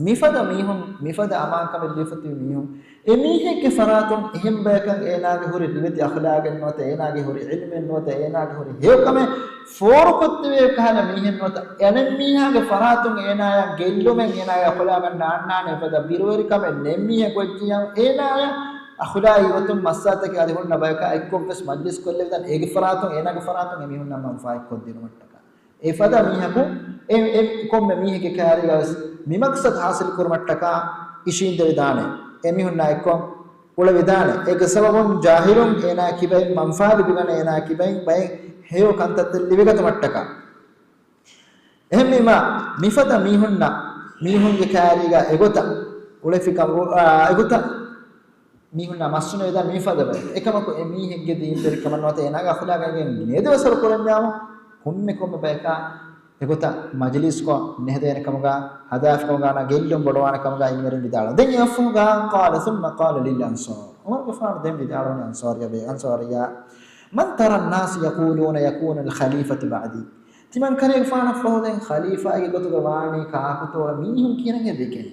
މިފަދަ މީހުން، މިފަދަ އަމާންކަމެއް ލިބިފައި މީހުން، އެމީހެއްގެ ފަރާތުން އެހެން ބަޔަކަށް އޭނާގެ ހުރި ރިވެތި އަޚުލާގެއް ނުވަތަ، އޭނާގެ ހުރި ޢިލްމެއް ނުވަތަ، އޭނާގެ ހުރި ހެޔޮކަމެއް ފޯރުކޮށްދެވޭ ކަހަލަ މީހެއް ނުވަތަ، އަނެއްމީހާގެ ފަރާތުން އޭނާޔަށް ގެއްލުމެއް، އޭނާގެ އަޚުލާގަށް ނާންނާނެ އެފަދަ ބިރުވެރިކަމެއް ނެތް މީހަކު އޮތްޖިޔާ، އޭނާޔަށް އަޚުލާގީ ގޮތުން މައްސަލަތަކެއް އަދި ހުންނަ ބަޔަކާ އެއްކޮށްވެސް މަޖްލިސް ކޮށްލެވިދާނެ، އޭގެ ފަރާތުން، އޭނާގެ ފަރާތުން އެމީހުންނަށް މަންފާއެއް ކޮށްދިނުމަށްޓަކާ. އެފަދަ މީހަކު އެ، އެ ކޮންމެ މީހެއްގެ ކައިރީގަވެސް މި މަޤްޞަދު ހާސިލް ކުރުމަށްޓަކާ އިށީނދެވިދާނެ. އެމީހުންނާ އެއްކޮށް އުޅެވިދާނެ. އޭގެ ސަބަބުން ޖާހިލުން އޭނާ ކިބައިން މަންފާ ލިބިގަނެ، އޭނާ ކިބައިން ބައެއް ހެޔޮ ކަންތައްތައް ލިބިގަތުމަށްޓަކާ. އެހެންވީމާ، މިފަދަ މީހުންނަށް، މީހުންގެ ކައިރީގަ އެގޮތަށް އުޅެފިކަމު، އާ، އެގޮތަށް މީހުންނާ މައްސުނެވިދާނެ މިފަދަ ބައެއް. އެކަމަކު އެ މީހެއްގެ ދީންވެރިކަމަށް ނުވަތަ އޭނާގެ އަޚުލާގަށް ނޭދެވެސް ކުރަންޏާމު، ކޮންމެ ކޮންމެ ބަޔަކާ އެގޮތަށް މަޖިލީސްކޮށް ނެހެދޭނެ ކަމުގަ، ހަދާފިކަމުގަ، ގެއްލުން ބޮޑުވާނެ ކަމުގަ އިލްމުވެރިން ވިދާޅުވި. ދެން އެއަށްފަހުގަ، قال ثم قال للأنصار، ޢުމަރުގެފާނު ދެން ވިދާޅުވަނީ އަންޞާރީ ބޭ، އަންޞާރީއާ، من ترى الناس يقولون يكون الخليفة بعدي؟ ތިމަން ކަލޭގެފާނަށްފަހު ދެން ޚަލީފާގެ ގޮތުގަ ވާނީ ކާކުތޯ؟ މީހުން ކިހިނެއްހޭ ދެކެނީ؟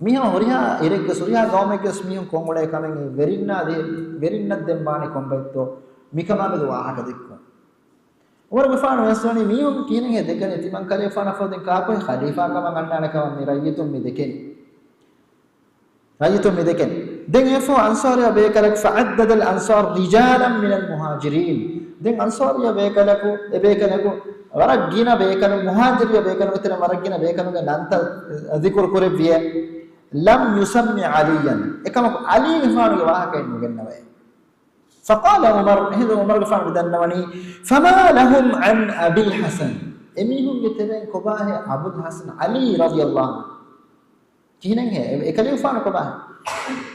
މިހާ ހުރިހާ އިރެއްގެ ހުރިހާ ގައުމެއްގެ މީހުން ކޮށްއުޅޭ ކަމެއް ވެރިންނާ ދޭ، ވެރިންނަށް ދެން ވާނީ ކޮންބައެއްތޯ؟ މިކަމާމެދު ވާހަކަ ދެއްކުން. ޢުމަރުގެފާނު ވެސް ވަނީ މީހުން ކިހިނެއްހޭ ދެކެނީ؟ ތިމަން ކަލޭގެފާނަށްފަހު ދެން ކާކު ޚަލީފާ ކަމަށް އަންނާނެ ކަމަށް މި ރައްޔިތުން މި ދެކެނީ. ރައްޔިތުން މި ދެކެނީ. ދެން އެފޯ އަންޞާރިޔާ ބޭކަލަކު، فعدد الأنصار رجالا من المهاجرين. ދެން އަންޞާރިޔާ ބޭކަލަކު، އެ ބޭކަލަކު ވަރަށް ގިނަ ބޭކަލު، މުހާޖިރިޔާ ބޭކަލުގެ ތެރެ ވަރަށް ގިނަ ބޭކަލުގެ ނަންތައް ޛިކުރު ކުރެއްވިއޭ. لم يسم عليا. އެކަމަކު ޢަލީގެފާނުގެ ވާހަކައެއް ނުގެންނަވައޭ. فقال عمر، އެހިނދު ޢުމަރުގެފާނު މިދަންނަވަނީ، فما لهم عن أبي الحسن. އެމީހުންގެ ތެރެއިން ކޮބާހޭ އަބުލް ޙަސަން ޢަލީ ރަޟިޔަﷲ ޢަންހު؟ ކިހިނެއްހޭ؟ އެ، އެކަލޭގެފާނު ކޮބާހޭ؟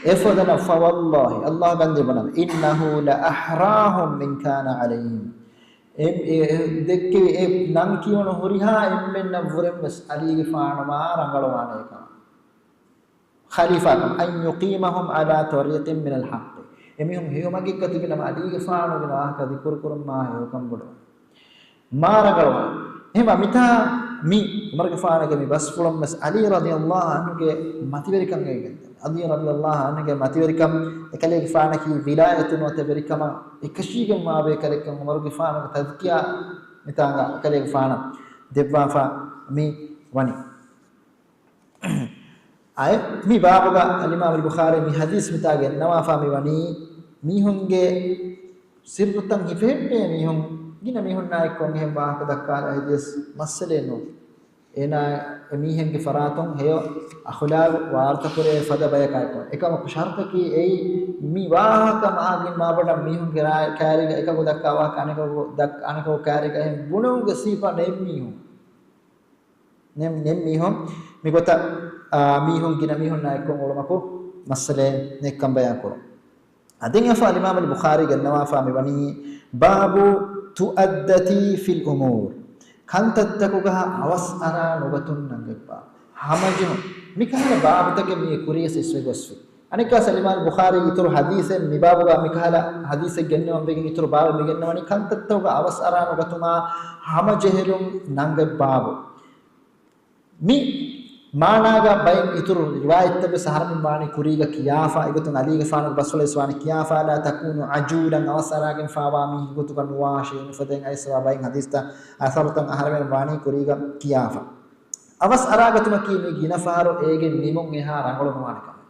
އެފަދަ، فوالله، ﷲ ގަންދީ ބުނަމޭ، إنه لأحراهم من كان عليهم. އެ، އެ، އެ، ދެއްކެވި އެ ނަން ކިޔުނު ހުރިހާ އެންމެންނަށްވުރެން ވެސް ޢަލީގެފާނު މާ ރަނގަޅުވާނޭ ކަމަށް. ޚަލީފާކަން، أن يقيمهم على طريق من الحق. އެމީހުން ހެޔޮމަގެއްގަ ތިބިނަމަ، ޢަލީގެފާނުގެ ވާހަކަ ޛިކުރުކުރުން މާ ހެޔޮކަން ބޮޑުވާ، މާ ރަނގަޅުވާ. އެހެންވާ މިތާ މި ޢުމަރުގެފާނުގެ މި ބަސްފުޅުން ވެސް ޢަލީ ރަޟިޔަﷲ ޢަންހުގެ މަތިވެރިކަން ގެންދަނީ. ޢަލީ ރަޟިޔަﷲ ޢަންހުގެ މަތިވެރިކަން، އެކަލޭގެފާނަކީ ވިލާޔަތު ނުވަތަ ވެރިކަމަށް އެކަށީގެންވާ ބޭކަލެއްކަން ޢުމަރުގެފާނުގެ ތަޒްކިޔާ މިތާނގަ އެކަލޭގެފާނަށް ދެއްވާފަ މި ވަނީ. އައި، މި ބާބުގަ އަލްއިމާމު އަލްބުޚާރީ މި ޙަދީޘް މިތާ ގެންނަވާފާ މިވަނީ، މީހުންގެ ސިއްރުތައް ހިފެހެއްޓޭ މީހުން، ގިނަ މީހުންނާ އެއްކޮށް އެހެން ވާހަކަ ދައްކާލާ އެހެން މައްސަލައެއް ނޫން. އޭނާ އެމީހެއްގެ ފަރާތުން ހެޔޮ އަޚުލާގު ވާރުތަކުރޭ ފަދަ ބަޔަކާ އެއްކޮށް. އެކަމަކު ޝަރުޠަކީ އެއީ، މި ވާހަކަ މާގިން މާބޮޑަށް މީހުންގެ ރާ-، ކައިރީގަ އެކަކު ދައްކާ ވާހަކަ އަނެކަކު ދައް-، އަނެކަކު ކައިރީގަ އެހެން ބުނެވުމުގެ ސިފަ ނެތް މީހުން. ނެތް، ނެތް މީހުން މިގޮތަށް، އާ، މީހުން ގިނަ މީހުންނާ އެއްކޮށް އުޅުމަކު މައްސަލައެއް ނެތްކަން ބަޔާން ކުރުން. އަދި އެފަ އަލްއިމާމު އަލްބުޚާރީ ގެންނަވާފާ މިވަނީ، باب التؤدة في الأمور. ކަންތައްތަކުގަ އަވަސް އަރާ ނުގަތުން ނަންގަތްބާ. ހަމަޖެހުން. މިކަހަލަ ބާބުތަކެއް މި ކުރިޔަސް އިސްވެ ގޮސްފި. އަނެއްކާސް އަލްއިމާމު އަލްބުޚާރީ އިތުރު ޙަދީޘެއް މި ބާބުގަ މިކަހަލަ ޙަދީޘެއް ގެންނެވަން ވެގެން އިތުރު ބާބެއް މި ގެންނަވަނީ ކަންތައްތަކުގަ އަވަސް އަރާ ނުގަތުމާ ހަމަޖެހިލުން ނަންގަތް ބާބު. މި މާނާގަ ބައެއް އިތުރު ރިވާޔަތްތައް ވެސް އަހަރެމެން ވާނީ ކުރީގަ ކިޔާފަ، އެގޮތުން އަލީގެފާނުގެ ބަސްފުޅެއް ވެސް ވާނީ ކިޔާފަ، لا تكون عجولا، އަވަސް އަރާގެން ފާވާ މީހެއް ގޮތުގަ ނުވާށޭ، މިފަދައިން އައިސްވާ ބައެއް ޙަދީޘްތައް އަސަރުތައް އަހަރެމެން ވާނީ ކުރީގަ ކިޔާފަ. އަވަސް އަރާގަތުމަކީ މި ގިނަ ފަހަރު އޭގެ ނިމުން އެހާ ރަނގަޅު ނުވާނެ ކަމެއް.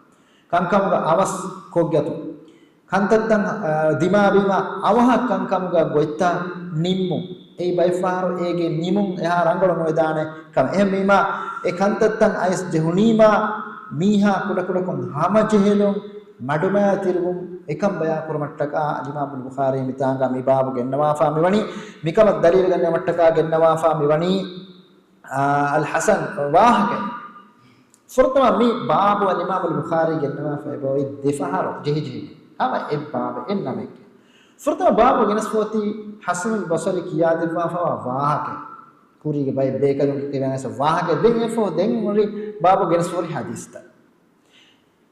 ކަންކަމުގަ އަވަސް ކޮށްގަތުން. ކަންތައްތައް، އާ، ދިމާވީމަ އަވަހަށް ކަންކަމުގަ ގޮތްތައް ނިންމުން. އެއީ ބައެއްފަހަރު އޭގެ ނިމުން އެހާ ރަނގަޅު ނުވެދާނެ ކަމެއް. އެހެންވީމަ، އެ ކަންތައްތައް އައިސް ޖެހުނީމަ، މީހާ ކުޑަކުޑަކޮށް ހަމަޖެހިލުން، މަޑުމައި ތިރިވުން، އެކަން ބަޔާން ކުރުމަށްޓަކާ އަލްއިމާމު އަލްބުޚާރީ މިތާނގަ މި ބާބު ގެންނަވާފާ މިވަނީ، މިކަމަށް ދަލީލު ގަންނަވަންޓަކާ ގެންނަވާފާ މިވަނީ، އާ، އަލް ޙަސަން ވާހަކަ. ފުރަތަމަ މި ބާބު އަލްއިމާމު އަލްބުޚާރީ ގެންނަވާފައި އޮތް ދެފަހަރު ޖެހިޖެހިގެން ހަމަ އެއް ބާބެއް އެއް ނަމެއްގެ. ފުރަތަމަ ބާބު ގެނެސްފަ އޮތީ ޙަސަނުލް ބަޞްރީ ކިޔާދެއްވާފައިވާ ވާހަކަ. ކުރީގެ ބައެއް ބޭކަލުން ކިޔަވާފައިވާ ވާހަކަ. ދެން އެފަހު ދެން ހުރި ބާބު ގެނެސްފަ ހުރި ޙަދީޘްތައް.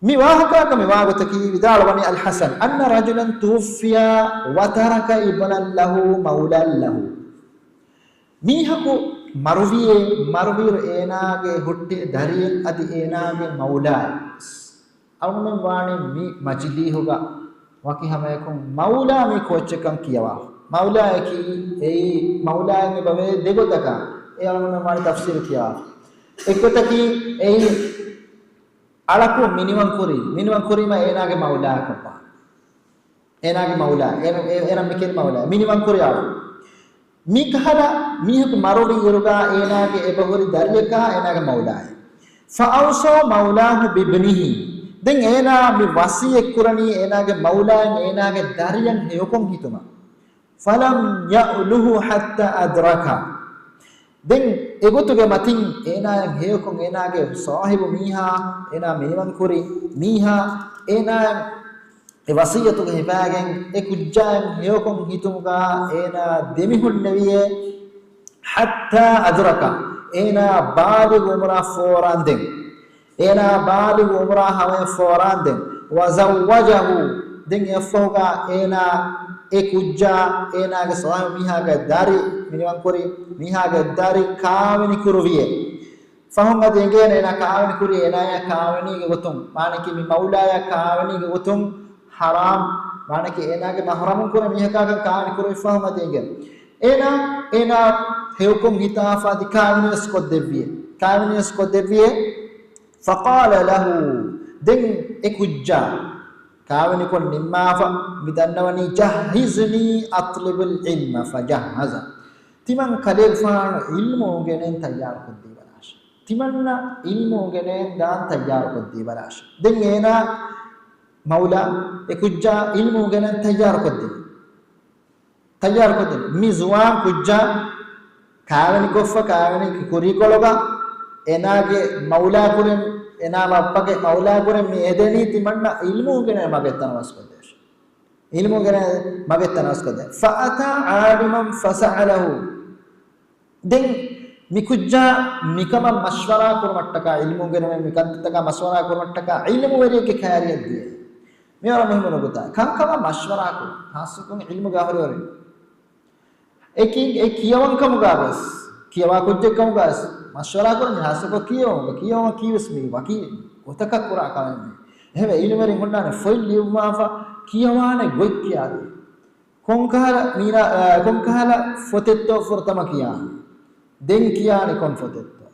މި ވާހަކައަކަށް މި ވާގޮތަކީ ވިދާޅުވަނީ އަލްޙަސަން، أن رجلا توفي وترك ابنا له مولى له. މީހަކު މަރުވިއޭ، މަރުވިއިރު އޭނާގެ ހުއްޓޭ ދަރިއެއް އަދި އޭނާގެ މައުލާއެއް. އަޅުގަނޑުމެން ވާނީ މި މަޖިލީހުގަ ވަކި ހަމަޔަކުން މައުލާ މީ ކޯއްޗެއްކަން ކިޔަވާ. މައުލާއަކީ އެއީ މައުލާއެއް އެބަވޭ ދެގޮތަކަށް. އެ އަޅުގަނޑުމެން ވާނީ ތަފްސީލު ކިޔަވާ. އެއްގޮތަކީ އެއީ އަޅަކު މިނިވަންކުރީ، މިނިވަންކުރީމަ އޭނާގެ މައުލާއަކަށްވާ. އޭނާގެ މައުލާ، އޭނަ-، އޭ-، އޭނަ މިކިޔަނީ މައުލާ، މިނިވަންކުރި އަޅު. މިކަހަލަ މީހަކު މަރުވި އިރުގަ އޭނާގެ އެބަހުރި ދަރިއަކާ އޭނާގެ މައުލާއެއް. فأوصى مولاه بابنه. ދެން އޭނާ މި ވަސިއްޔަތް ކުރަނީ އޭނާގެ މައުލާއިން އޭނާގެ ދަރިއަށް ހެޔޮކޮށް ހިތުމަށް. فلم يأله حتى أدركه. ދެން އެގޮތުގެ މަތިން އޭނާއަށް ހެޔޮކޮށް އޭނާގެ ސާހިބު މީހާ، އޭނާ މިނިވަންކުރި މީހާ، އޭނާއަށް އެ ވަސިއްޔަތުގަ ހިފާގެން އެ ކުއްޖާއަށް ހެޔޮކޮށް ހިތުމުގަ އޭނާ ދެމިހުންނެވިއޭ. حتى أدركه، އޭނާ ބާލިޣު އުމުރާ ފޯރާންދެން. އޭނާ ބާލިޣު އުމުރާ ހަމަޔަށް ފޯރާންދެން، وزوجه، ދެން އެއަށްފަހުގަ އޭނާ އެ ކުއްޖާ އޭނާގެ ސާހިބު މީހާގެ ދަރި، މިނިވަންކުރި މީހާގެ ދަރި ކާވެނި ކުރުވިއޭ. ފަހުން އަދި އެނގޭނެ އޭނާ ކާވެނި ކުރީ އޭނާޔާ ކާވެނީގެ ގޮތުން، މާނަކީ މި މައުލާޔާ ކާވެނީގެ ގޮތުން ޙަރާމް، މާނަކީ އޭނާގެ މަޙްރަމުން ކުރެ މީހަކާކަން ކާވެނި ކުރުވި ފަހުން އަދި އެނގޭނެ. އޭނާ، އޭނާ ހެޔޮކޮށް ހިތާފަ އަދި ކާވެނިވެސް ކޮށްދެއްވިއޭ. ކާވެނިވެސް ކޮށްދެއްވިއޭ. فقال له، ދެން އެ ކުއްޖާ ކާވެނިކޮށް ނިންމާފަ މި ދަންނަވަނީ، جهزني أطلب العلم فجهزه. ތިމަން ކަލޭގެފާނު ޢިލްމު އުނގެނޭން ތައްޔާރުކޮށްދީބަލާށޭ. ތިމަންނަށް ޢިލްމު އުނގެނޭން ދާން ތައްޔާރުކޮށްދީބަލާށޭ. ދެން އޭނާ މައުލާ އެ ކުއްޖާ ޢިލްމު އުނގެނޭން ތައްޔާރުކޮށްދިން. ތައްޔާރުކޮށްދިން. މި ޒުވާން ކުއްޖާ ކާވެނިކޮށްފަ، ކާވެނި ކުރީކޮޅުގަ އޭނާގެ މައުލާކުރެން، އޭނާ ބައްޕަގެ މައުލާކުރެން މި އެދެނީ ތިމަންނަ ޢިލްމު އުނގެނޭ މަގެއް ތަނަވަސްކޮށްދޭށޭ. ޢިލްމު އުނގެނޭ މަގެއް ތަނަވަސްކޮށްދޭ. فأتى عالما فسأله. ދެން މިކުއްޖާ މިކަމަށް މަޝްވަރާ ކުރުމަށްޓަކާ، ޢިލްމު އުނގެނުމެއް މި ކަންތައްތަކާ މަޝްވަރާ ކުރުމަށްޓަކާ ޢިލްމުވެރިއެއްގެ ކައިރިއަށް ދިޔައީ. މިވަރަށް މުހިއްމު ނުކުތާ. ކަންކަމަށް މަޝްވަރާ ކުރުން. ޚާއްޞަކޮށް ޢިލްމުގެ އަހުލުވެރިން. އެކި، އެ ކިޔަވަން ކަމުގަ ވެސް، ކިޔަވާ ކުއްޖެއް ކަމުގަ ވެސް މަޝްވަރާ ކުރަން ޚާއްޞަކޮށް ކިޔަވަން، ކިޔަވަން ކީވެސް މީ ވަކި ގޮތަކަށް ކުރާ ކަމެއް މީ. އެހެންވެ ޢިލްމުވެރިން ހުންނާނެ ފޮތް ލިޔުއްވާފަ ކިޔަވާނެ ގޮތް ކިޔާދޭ. ކޮންކަހަލަ މީނާ، އާ، ކޮންކަހަލަ ފޮތެއްތޯ ފުރަތަމަ ކިޔާނީ؟ ދެން ކިޔާނީ ކޮން ފޮތެއްތޯ؟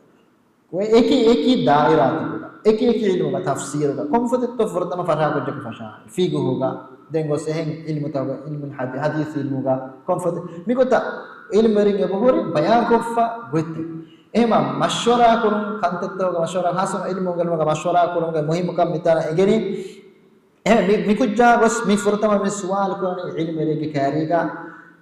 އެކި އެކި ދާއިރާތަކުގަ، އެކި އެކި ޢިލްމުގަ، ތަފްސީރުގަ، ކޮން ފޮތެއްތޯ ފުރަތަމަ ފަށާ ކުއްޖަކު ފަށާނީ؟ ފިޤުހުގަ، ދެން ގޮސް އެހެން ޢިލްމުތަކުގަ، ޢިލްމުލް ޙަދީ-، ޙަދީޘް ޢިލްމުގަ، ކޮން ފޮތެއް؟ މިގޮތަށް ޢިލްމުވެރިން އެބަހުރި ބަޔާންކޮށްފަ ގޮތްތައް. އެހެމަ މަޝްވަރާ ކުރުން، ކަންތައްތަކުގަ މަޝްވަރާ، ޚާއްޞަ ޢިލްމު އުނގެނުމުގަ މަޝްވަރާ ކުރުމުގެ މުހިއްމުކަން މިތާނަ އެނގެނީ. އެހެން މި، މިކުއްޖާ ގޮސް މި ފުރަތަމަ މި ސުވާލު ކުރަނީ ޢިލްމުވެރިއެއްގެ ކައިރީގަ.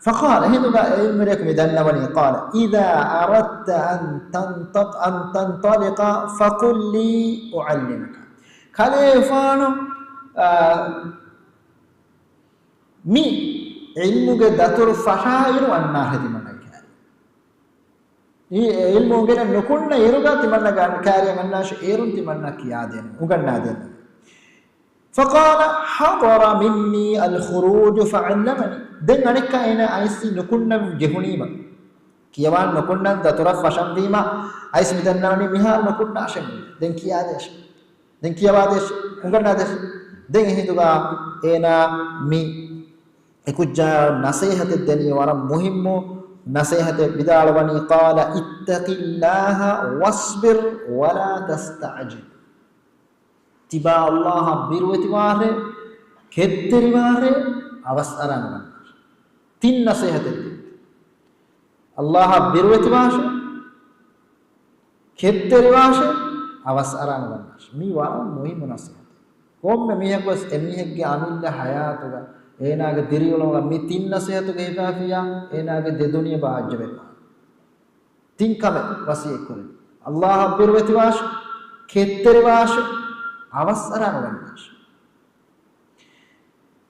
فقال، އެހިނދުގަ ޢިލްމުވެރިޔަކު މި ދަންނަވަނީ، قال، إذا أردت أن تنطق، أن تنطلق فقل لي أعلمك. ކަލޭފާނު، އާ، މި ޢިލްމުގެ ދަތުރު ފަށާއިރު އަންނާށޭ ތިމަންނަގެ ކައިރި. އެ ޢިލްމު އުނގެނެއް ނުކުންނަ އިރުގަ ތިމަންނަގެ ކައިރިއަށް އަންނާށޭ، އޭރުން ތިމަންނަ ކިޔާދޭނެ، އުނގަންނާދޭނެ. فقال، حضر مني الخروج فعلمني. ދެން އަނެއްކާ އޭނާ އައިސް ނުކުންނަން ޖެހުނީމަ، ކިޔަވާން ނުކުންނަން ދަތުރަށް ފަށަންވީމަ، އައިސް މި ދަންނަވަނީ މިހާރު ނުކުންނާށޭ. ދެން ކިޔާދޭށޭ. ދެން ކިޔަވާދޭށޭ. އުނގަންނާދޭށޭ. ދެން އެހިނދުގަ އޭނާ މި އެކުއްޖާ ނަސޭހަތެއް ދެނީ ވަރަށް މުހިއްމު ނަސޭހަތެއް ވިދާޅުވަނީ، قال، اتق الله واصبر ولا تستعجل. ތިބާ ﷲ އަށް ބިރުވެތިވާށޭ، ކެތްތެރިވާށޭ، އަވަސް އަރާ ނުގަންނާށޭ. ތިން ނަސޭހަތެއް ދޭ. ﷲ އަށް ބިރުވެތިވާށޭ، ކެތްތެރިވާށޭ، އަވަސް އަރާ ނުގަންނާށޭ. މީ ވަރަށް މުހިއްމު ނަސޭހަތެއް. ކޮންމެ މީހަކުވެސް އެމީހެއްގެ އަމިއްލަ ޙަޔާތުގަ، އޭނާގެ ދިރިއުޅުމުގަ މި ތިން ނަސޭހަތުގަ ހިފާފިއްޔާ، އޭނާގެ ދެ ދުނިޔެ ބާއްޖަވެދާނެ. ތިން ކަމެއް ވަޞިއްޔަތްކުރެއްވި. ﷲ އަށް ބިރުވެތިވާށޭ، ކެތްތެރިވާށޭ، އަވަސް އަރާ ނުގަންނާށޭ.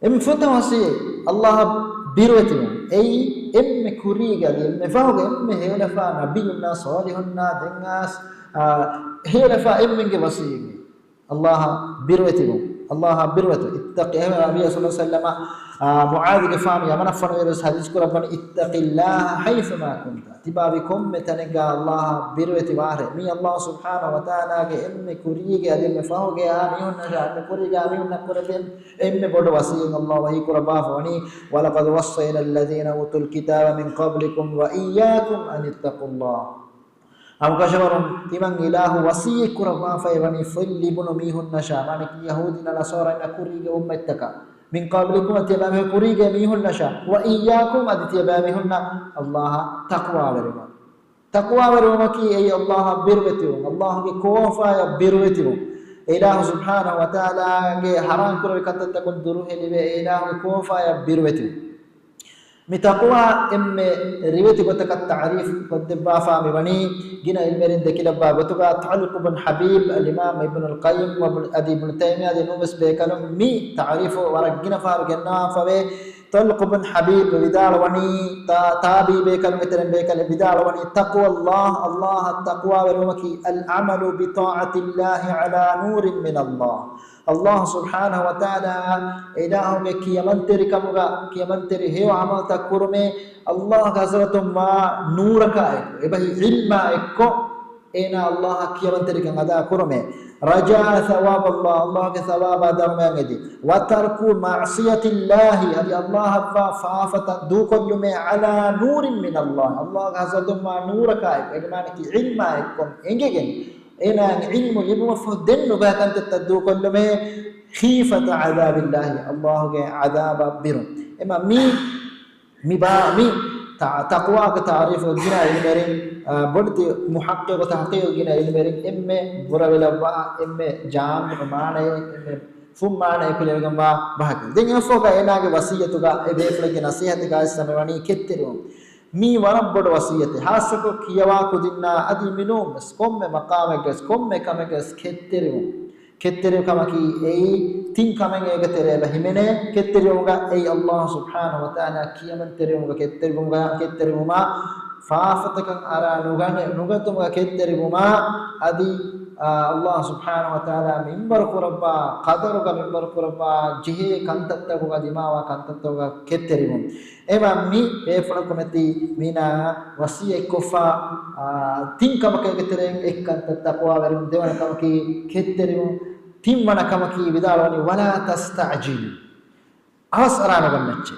އެންމެ ފުރަތަމަ ވަޞިއްޔަތް، ﷲ އަށް ބިރުވެތިވުން. އެއީ އެންމެ ކުރީގަ އަދި އެންމެ ފަހުގަ އެންމެ ހެޔޮލަފާ ނަބިއްޔުންނާ ޞާލިޙުންނާ ދެން އައިސް، އާ، ހެޔޮލަފާ އެންމެންގެ ވަޞިއްޔަތް. ﷲ އަށް ބިރުވެތިވުން. ﷲ އަށް ބިރުވެތި. އިއްތަޤި، އެހެން ނަބީ ޞައްލަﷲ ޢަލައިހި ވަސައްލަމަ، އާ، މުޢާޛުގެފާނު ޔަމަނަށް ފޮނުވިއިރު ޙަދީޘް ކުރައްވަނީ، اتق الله حيثما كنت. ތިބާވި ކޮންމެ ތަނެއްގަ ﷲ އަށް ބިރުވެތި ވާށޭ. މީ ﷲ ސުބްޙާނަހޫ ވަތަޢާލާގެ އެންމެ ކުރީގެ އަދި އެންމެ ފަހުގެ އާ މީހުންނަށާ، އެންމެ ކުރީގެ އާ މީހުންނަށް ކުރެވޭ އެންމެ ބޮޑު ވަޞިއްޔަތް ﷲ ވަޙީ ކުރައްވާފަ ވަނީ، ولقد وصينا الذين أوتوا الكتاب من قبلكم وإياكم أن اتقوا الله. އަޅުކަށަވަރުން ތިމަން އިލާހު ވަޞިއްޔަތް ކުރައްވާފައި ވަނީ ފޮތް ލިބުނު މީހުންނަށާ، މާނައަކީ ޔަހޫދީ ނަޞާރާ އިން ކުރީގެ އުއްމަތްތަކަށް، من قبلكم، ތިޔަބައިމީހުން ކުރީގެ މީހުންނަށާ، وإياكم، އަދި ތިޔަބައިމީހުންނަށް ﷲ އަށް ތަޤްވާވެރިވުން. ތަޤްވާވެރިވުމަކީ އެއީ ﷲ އަށް ބިރުވެތިވުން، ﷲ ގެ ކޯފާޔަށް ބިރުވެތިވުން. އެ އިލާހު ސުބްޙާނަހޫ ވަތަޢާލާގެ ޙަރާމް ކުރެވި ކަންތައްތަކުން ދުރުހެލިވެ، އެ އިލާހުގެ ކޯފާޔަށް ބިރުވެތިވުން. މި ތަޤްވާ އެންމެ ރިވެތި ގޮތަކަށް ތަޢުރީފު ކޮށްދެއްވާފާ މިވަނީ، ގިނަ ޢިލްމުވެރިން ދެކިލައްވާ ގޮތުގަ، ޠަލްޤު ބުން ޙަބީބް، އަލްއިމާމް އިބްނުލް ޤައްޔިމް ވަ އަދި އިބްނު ތައިމިއްޔާ އަދި ނޫވެސް ބޭކަލުން މި ތަޢުރީފު ވަރަށް ގިނަ ފަހަރު ގެންނަވާފަވޭ. ޠަލްޤު ބުން ޙަބީބް ވިދާޅުވަނީ، ތާ-، ތާބިޢީ ބޭކަލުންގެ ތެރެއިން ބޭކަލެއް ވިދާޅުވަނީ، تقوى الله، ﷲ އަށް ތަޤްވާވެރިވުމަކީ، العمل بطاعة الله على نور من الله. ﷲ ސުބްޙާނަހޫ ވަތަޢާލާ އެ އިލާހުގެ ކިޔަމަންތެރިކަމުގަ، ކިޔަމަންތެރި ހެޔޮ ޢަމަލުތައް ކުރުމޭ، ﷲގެ ޙަޟްރަތުން ވާ ނޫރަކާ އެކު، އެބަހީ ޢިލްމާ އެއްކޮށް، އޭނާ ﷲ އަށް ކިޔަމަންތެރިކަން އަދާ ކުރުމޭ. رجاء ثواب الله، ﷲގެ ޘަވާބާ ދަރުމަޔަށް އެދި. وترك معصية الله، އަދި ﷲ އަށްވާ ފާފަތައް ދޫކޮށްލުމޭ، على نور من الله، ﷲގެ ޙަޟްރަތުން ވާ ނޫރަކާ އެކު، އޭގެ މާނައަކީ ޢިލްމާ އެއްކޮށް އެނގިގެން، އޭނާއަށް ޢިލްމު ލިބުމަށްފަހު ދެން ނުބައި ކަންތައްތައް ދޫކޮށްލުމޭ، خيفة عذاب الله، ﷲގެ ޢަޛާބަށް ބިރުން. އެމަ މީ، މި ބާ-، މި ތަ-، ތަޤްވާގެ ތަޢުރީފު ގިނަ ޢިލްމުވެރިން، އާ، ބޮޑެތި މުޙައްޤިޤު ތަޙްޤީޤު ގިނަ ޢިލްމުވެރިން އެންމެ ބުރަވެލައްވާ، އެންމެ ޖާމިޢު މާނައެއް، އެންމެ ފުން މާނައެއް ކުލެވިގެންވާ ބަހަކީ. ދެން އެފޯގަ އޭނާގެ ވަޞިއްޔަތުގަ އެ ބޭފުޅެއްގެ ނަޞޭޙަތެއްގަ އައިސް ވަނީ ކެތްތެރިވުން. މީ ވަރަށް ބޮޑު ވަޞިއްޔަތެއް. ޚާއްޞަކޮށް ކިޔަވާ ކުދިންނާ އަދި މިނޫންވެސް ކޮންމެ މަޤާމެއްގަވެސް ކޮންމެ ކަމެއްގަވެސް ކެތްތެރިވުން. ކެތްތެރި ކަމަކީ އެއީ ތިން ކަމެއް އޭގެ ތެރޭގަ ހިމެނޭ. ކެތްތެރިވުމުގަ އެއީ ﷲ ސުބްޙާނަހޫ ވަތަޢާލާ ކިޔަމަންތެރިވުމުގަ ކެތްތެރިވުމުގަ ކެތްތެރިވުމާ، ފާފަތަކަށް އަރާ ނުގަނެ-، ނުގަތުމުގަ ކެތްތެރިވުމާ، އަދި، އާ، ﷲ ސުބްޙާނަހޫ ވަތަޢާލާ މިންވަރު ކުރައްވާ، ޤަދަރުގަ މިންވަރު ކުރައްވާ ޖެހޭ ކަންތައްތަކުގަ ދިމާވާ ކަންތައްތަކުގަ ކެތްތެރިވުން. އެމަ މި ބޭފުޅަކު މެތި މީނާ ވަޞިއްޔަތްކޮށްފަ، އާ، ތިން ކަމަކޭގެ ތެރެއިން އެއްކަންތައް ތަޤްވާވެރިވުން، ދެވަނަ ކަމަކީ ކެތްތެރިވުން، ތިންވަނަ ކަމަކީ ވިދާޅުވަނީ، ولا تستعجل، އަވަސް އަރާނުގަންނައްޗޭ.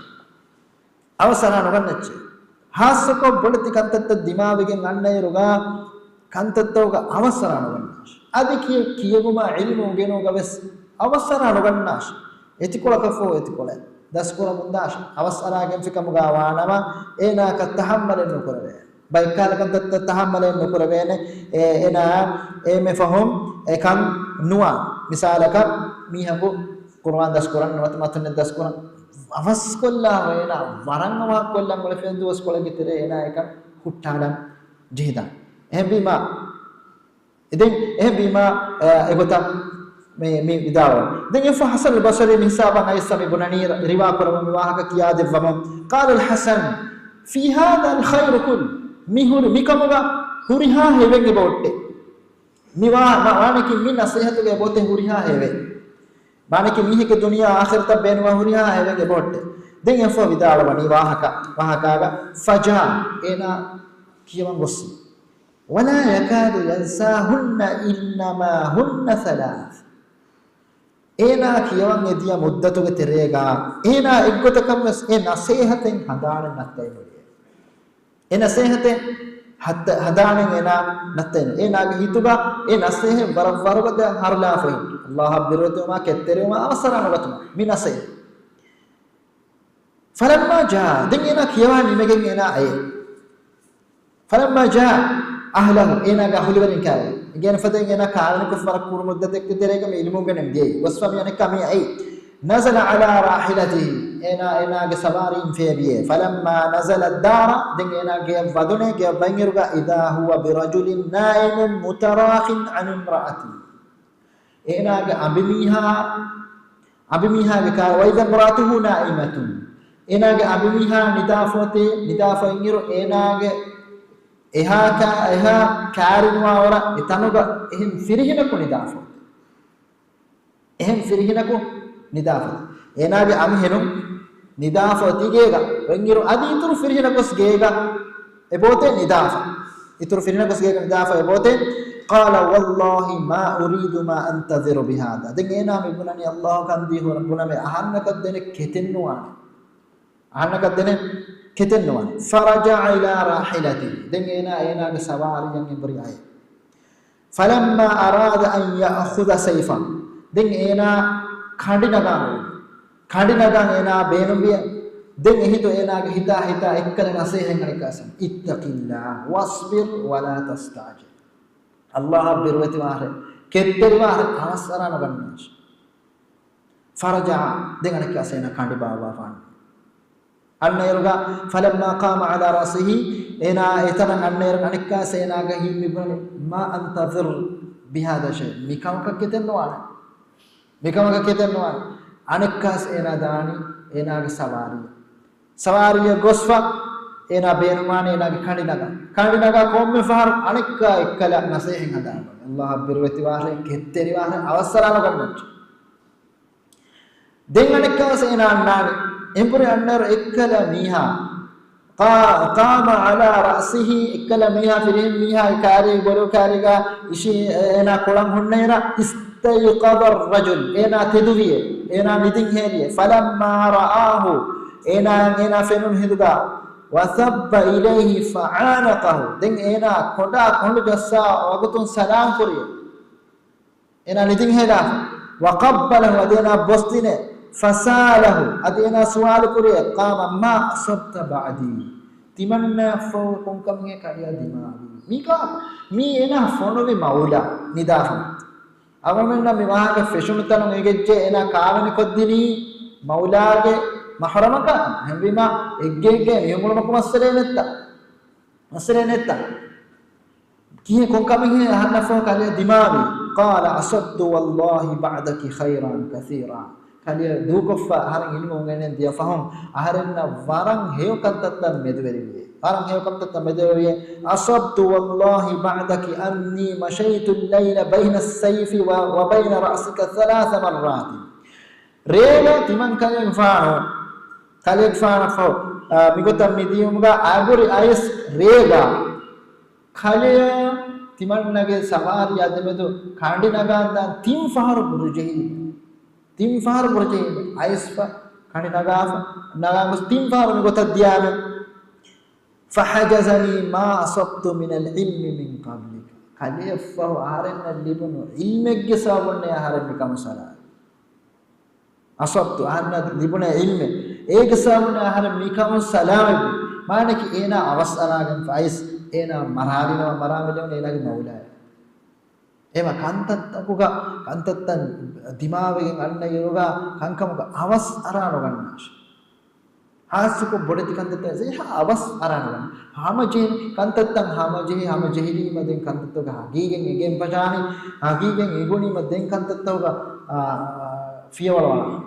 އަވަސް އަރާނުގަންނައްޗޭ. ޚާއްޞަކޮށް ބޮޑެތި ކަންތައްތައް ދިމާވެގެން އަންނައިރުގަ ކަންތައްތަކުގަ އަވަސް އަރާނުގަންނާށި. އަދި ކިޔެ-، ކިޔެވުމާ ޢިލްމު އުނގެނުމުގަވެސް އަވަސް އަރާނުގަންނާށި. އެތިކޮޅަކަށްފަހު އެތިކޮޅެއް ދަސްކުރަމުންދާށި. އަވަސް އަރާގެންފިކަމުގަ ވާނަމަ، އޭނާއަކަށް ތަޙައްމަލެއް ނުކުރެވޭނެ. ބައެއްކާލަ ކަންތައްތައް ތަޙައްމަލެއް ނުކުރެވޭނެ. އޭ-، އޭނާ އެންމެ ފަހުން އެކަން ނުވާ. މިސާލަކަށް، މީހަކު ޤުރުއާން ދަސްކުރަން ނުވަތަ މަތުން ދަސްކުރަން އަވަސްކޮށްލާ އޭނާ ވަރަށް އަވަހަކޮށްލަން އުޅެފަ ދުވަސްކޮޅެއްގެ ތެރޭ އޭނާ އެކަން ހުއްޓާލަން ޖެހިދާނެ. އެހެންވީމާ، ދެން އެހެންވީމާ، އެ، އެގޮތަށް މި، މި ވިދާޅުވަނީ. ދެން އެފަ ޙަސަން ބަޞްރީ މި ހިސާބަށް އައިސް މި ބުނަނީ ރިވާ ކުރަމުން މި ވާހަކަ ކިޔާދެއްވަމުން. قال الحسن، في هذا الخير كله، މި ހުރި މިކަމުގަ ހުރިހާ ހެޔޮއެއް އެބަ އޮއްޓޭ. މި ވާ-، މާ-، މާނައަކީ މި ނަޞޭޙަތުގަ އެބައޮތޭ ހުރިހާ ހެޔޮއެއް. މާނައަކީ މީހެއްގެ ދުނިޔެ އާޚިރަތަށް ބޭނުންވާ ހުރިހާ ހެޔޮއެއް އެބައޮއްޓޭ. ދެން އެފަ ވިދާޅުވަނީ ވާހަކަ، ވާހަކާގަ، فجاء، އޭނާ ކިޔަވަން ގޮއްސި. ولا يكاد ينساهن إنما هن ثلاث. އޭނާ ކިޔަވަން އެދިޔަ މުއްދަތުގެ ތެރޭގަ އޭނާ އެއްގޮތަކަށްވެސް އެ ނަސޭހަތެއް ހަނދާނެއް ނައްތައެއް ނުލިޔެ. އެ ނަސޭހަތެއް ހައްތަ-، ހަނދާނެއް އޭނާ ނައްތައެއް ނުލިޔެ. އޭނާގެ ހިތުގަ އެ ނަސޭހަތް ވަރަށް ވަރުގަދަ ހަރުލާފައި. ﷲ އަށް ބިރުވެތިވުމާ، ކެތްތެރިވުމާ، އަވަސް އަރާ ނުގަތުމާ. މި ނަސޭހަތް. فلما جاء، ދެން އޭނާ ކިޔަވާ ނިމެގެން އޭނާ އައޭ. فلما جاء أهله، އޭނާގެ އަހުލުވެރިން ކާވެ. އިނގޭނެ ފަދައިން އޭނާ ކާވެނިކޮށް ވަރަށް ކުރު މުއްދަތެއްގެ ތެރޭގަ މި އިލްމު އުނގެނެމުން ދިޔައީ. ގޮސްފަ މި އަނެއްކާ މި އައީ. نزل على راحلته، އޭނާ އޭނާގެ ސަވާރީން ފޭބިއޭ. فلما نزل الدار، ދެން އޭނާ ގެޔަށް ވަދުނޭ، ގެޔަށް ވަންއިރުގަ إذا هو برجل نائم متراخ عن امرأته. އޭނާގެ އަނބިމީހާ، އަނބިމީހާގެ ކާ، وإذا امرأته نائمة. އޭނާގެ އަނބިމީހާ ނިދާފައޮތޭ، ނިދާފައިންއިރު އޭނާގެ އެހާ ކާ-، އެހާ ކާރިނުވާވަރަށް އެ ތަނުގަ އެހެން ފިރިހެނަކު ނިދާފައޮތޭ. އެހެން ފިރިހެނަކު ނިދާފަ. އޭނާގެ އަންހެނުން ނިދާފަ އޮތީ ގޭގަ. އޮތްއިރު އަދި އިތުރު ފިރިހެނަކު ގޮސް ގޭގަ އެބައޮތޭ ނިދާފަ. އިތުރު ފިރިހެނަކު ގޮސް ގޭގަ ނިދާފަ އެބައޮތޭ. قال والله ما أريد ما أنتظر بهذا. ދެން އޭނާ މި ބުނަނީ، ﷲ ކަންދީ ހުރަ ބުނަމޭ، އަހަންނަކަށް ދެނެއް ކެތެއް ނުވާނެ. އަހަންނަކަށް ދެނެއް ކެތެއް ނުވާނެ. فرجع إلى راحلته. ދެން އޭނާ އޭނާގެ ސަވާރީއަށް އެނބުރި އައޭ. فلما أراد أن يأخذ سيفه. ދެން އޭނާ ކަނޑި ނަގާން ކަނޑި ނަގަން އޭނާ ބޭނުންވިއެ. ދެން އެހިނދު އޭނާގެ ހިތާ ހިތާ އެއްކަލަ ނަސޭހަތް އަނެއްކާސް، اتق الله واصبر ولا تستعجل. ﷲ އަށް ބިރުވެތިވާހެ، ކެތްތެރިވާހެ، އަވަސް އަރާ ނުގަންނާށި. فرجع، ދެން އަނެއްކާސް އޭނާ ކަނޑި ބާއްވާފާނެ. އަންނައިރުގަ، فلما قام على رأسه، އޭނާ އެތަނަށް އަންނައިރު އަނެއްކާސް އޭނާގެ ހިތް މި ބުނަނީ، ما أنتظر بهذا شيء، މިކަމަކަށް ކެތެއް ނުވާނެ. މިކަމަކަށް ކެތެއް ނުވާނެ. އަނެއްކާސް އޭނާ ދާނީ އޭނާގެ ސަވާރީއަށް. ސަވާރީއަށް ގޮސްފަ އޭނާ ބޭނުންވާނީ އޭނާގެ ކަނޑި ނަގަން. ކަނޑި ނަގާ ކޮންމެ ފަހަރު އަނެއްކާ އެއްކަލަ ނަސޭހަތް ހަދާނެ. ﷲ އަށް ބިރުވެތިވާށޭ، ކެތްތެރިވާށޭ، އަވަސް އަރާ ނުގަންނަންޖެ. ދެން އަނެއްކާސް އޭނާ އަންނާނެ. އެނބުރި އަންނައިރު އެއްކަލަ މީހާ، قا-، قام على رأسه، އެއްކަލަ މީހާ، ފިރިހެން މީހާގެ ކާރި، ބޮލު ކާރީގަ އިށީ އޭނާ ކޮޅަށް ހުންނައިރަށް، استيقظ الرجل، އޭނާ ތެދުވިއެ، އޭނާ ނިދިން ހޭލިއެ. فلما رآه، އޭނާ، އޭނާ ފެނުނު ހިނދުގަ، وثب إليه فعانقه، ދެން އޭނާ ކޮނޑާ ކޮނޑު ޖައްސާ ވަގުތުން ސަލާމް ކުރިއެ. އޭނާ ނިދިން ހޭލާފަ. وقبله، އަދި އޭނާ ބޮސްދިނެ. فسأله، އަދި އޭނާ ސުވާލު ކުރިއެ. قام، ما أصبت بعدي، ތިމަންނައަށްފަހު ކޮންކަމެއް ކަލެޔާ ދިމާވީ؟ މީ ކާ، މީ އޭނާ ފޮނުވި މައުލާ ނިދާފަ. އަވަމެންނަށް މި ވާހަކަ ފެށުނު ތަނުން އެނގެއްޖެ އޭނާ ކާވެނި ކޮށްދިނީ މައުލާގެ މަހުރަމަކަށް. އެހެންވީމާ އެއްގެ އެއްގެ މީހުން އުޅުމަކު މައްސަލައެއް ނެއްތަ؟ މައްސަލައެއް ނެއްތަ؟ ކިހިނެއް ކޮންކަމެއްހޭ އަހަންނަށްފަހު ކަލެޔަށް ދިމާވީ؟ قال أصبت والله بعدك خيرا كثيرا. ކަލެޔަށް ދޫކޮށްފަ އަހަރެން އިލްމު އުނގެނެން ދިޔަ ފަހުން އަހަރެންނަށް ވަރަށް ހެޔޮ ކަންތައްތައް މެދުވެރިވިއޭ. ވަރަށް ހެޔޮ ކަންތައްތައް މެދުވެރިވިއޭ. أصبت والله بعدك أني مشيت الليل بين السيف و-، وبين رأسك ثلاث مرات. ރޭގަ ތިމަން ކަލޭގެފާނު، ކަލޭގެފާނަށްފަހު، އާ، މިގޮތަށް މި ދިޔުމުގަ އަބުރި އައިސް ރޭގަ ކަލެޔަށް ތިމަންނަގެ ސަވާރީ އަދިމެދު ކަނޑި ނަގާންދާން ތިން ފަހަރު ބުރުޖެހި. ތިން ފަހަރު ބުރުޖެހި. އައިސްފަ ކަނޑި ނަގާފަ، ނަގާ ގޮސް ތިން ފަހަރު މިގޮތަށް ދިޔާނެ. فحجزني ما أصبت من العلم من قبلك. ކަލެޔަށްފަހު އަހަރެންނަށް ލިބުނު ޢިލްމެއްގެ ސަބަބުންނޭ އަހަރެން މިކަމަށް ސަލާމަތްވީ. أصبت، އަހަންނަށް ލިބުނެ ޢިލްމެއް، އޭގެ ސަބަބުން އަހަރެން މިކަމުން ސަލާމަތްވީ. މާނައަކީ އޭނާ އަވަސް އަރާގެންފަ އައިސް، އޭނާ މަރާލިނަމަ، މަރާމިލެވުނީ އޭނާގެ މައުލާއެއް. އެމަ ކަންތައްތަކުގަ، ކަންތައްތައް ދިމާވެގެން އަންނަ އިރުގަ ކަންކަމުގަ އަވަސް އަރާ ނުގަންނާށި. ހާއްސަކޮށް ބޮޑެތި ކަންތައްތައް އެހާ އަވަސް އަރާނެ. ހަމަޖެހި ކަންތައްތައް ހަމަޖެހި، ހަމަޖެހިލީމަ ދެން ކަންތައްތަކުގަ ހަގީގަތް އެނގެން ފަށާނީ، ހަގީގަތް އެނގުނީމަ ދެން ކަންތައްތަކުގަ، އާ، ފިޔަވަޅު އަޅާނީ.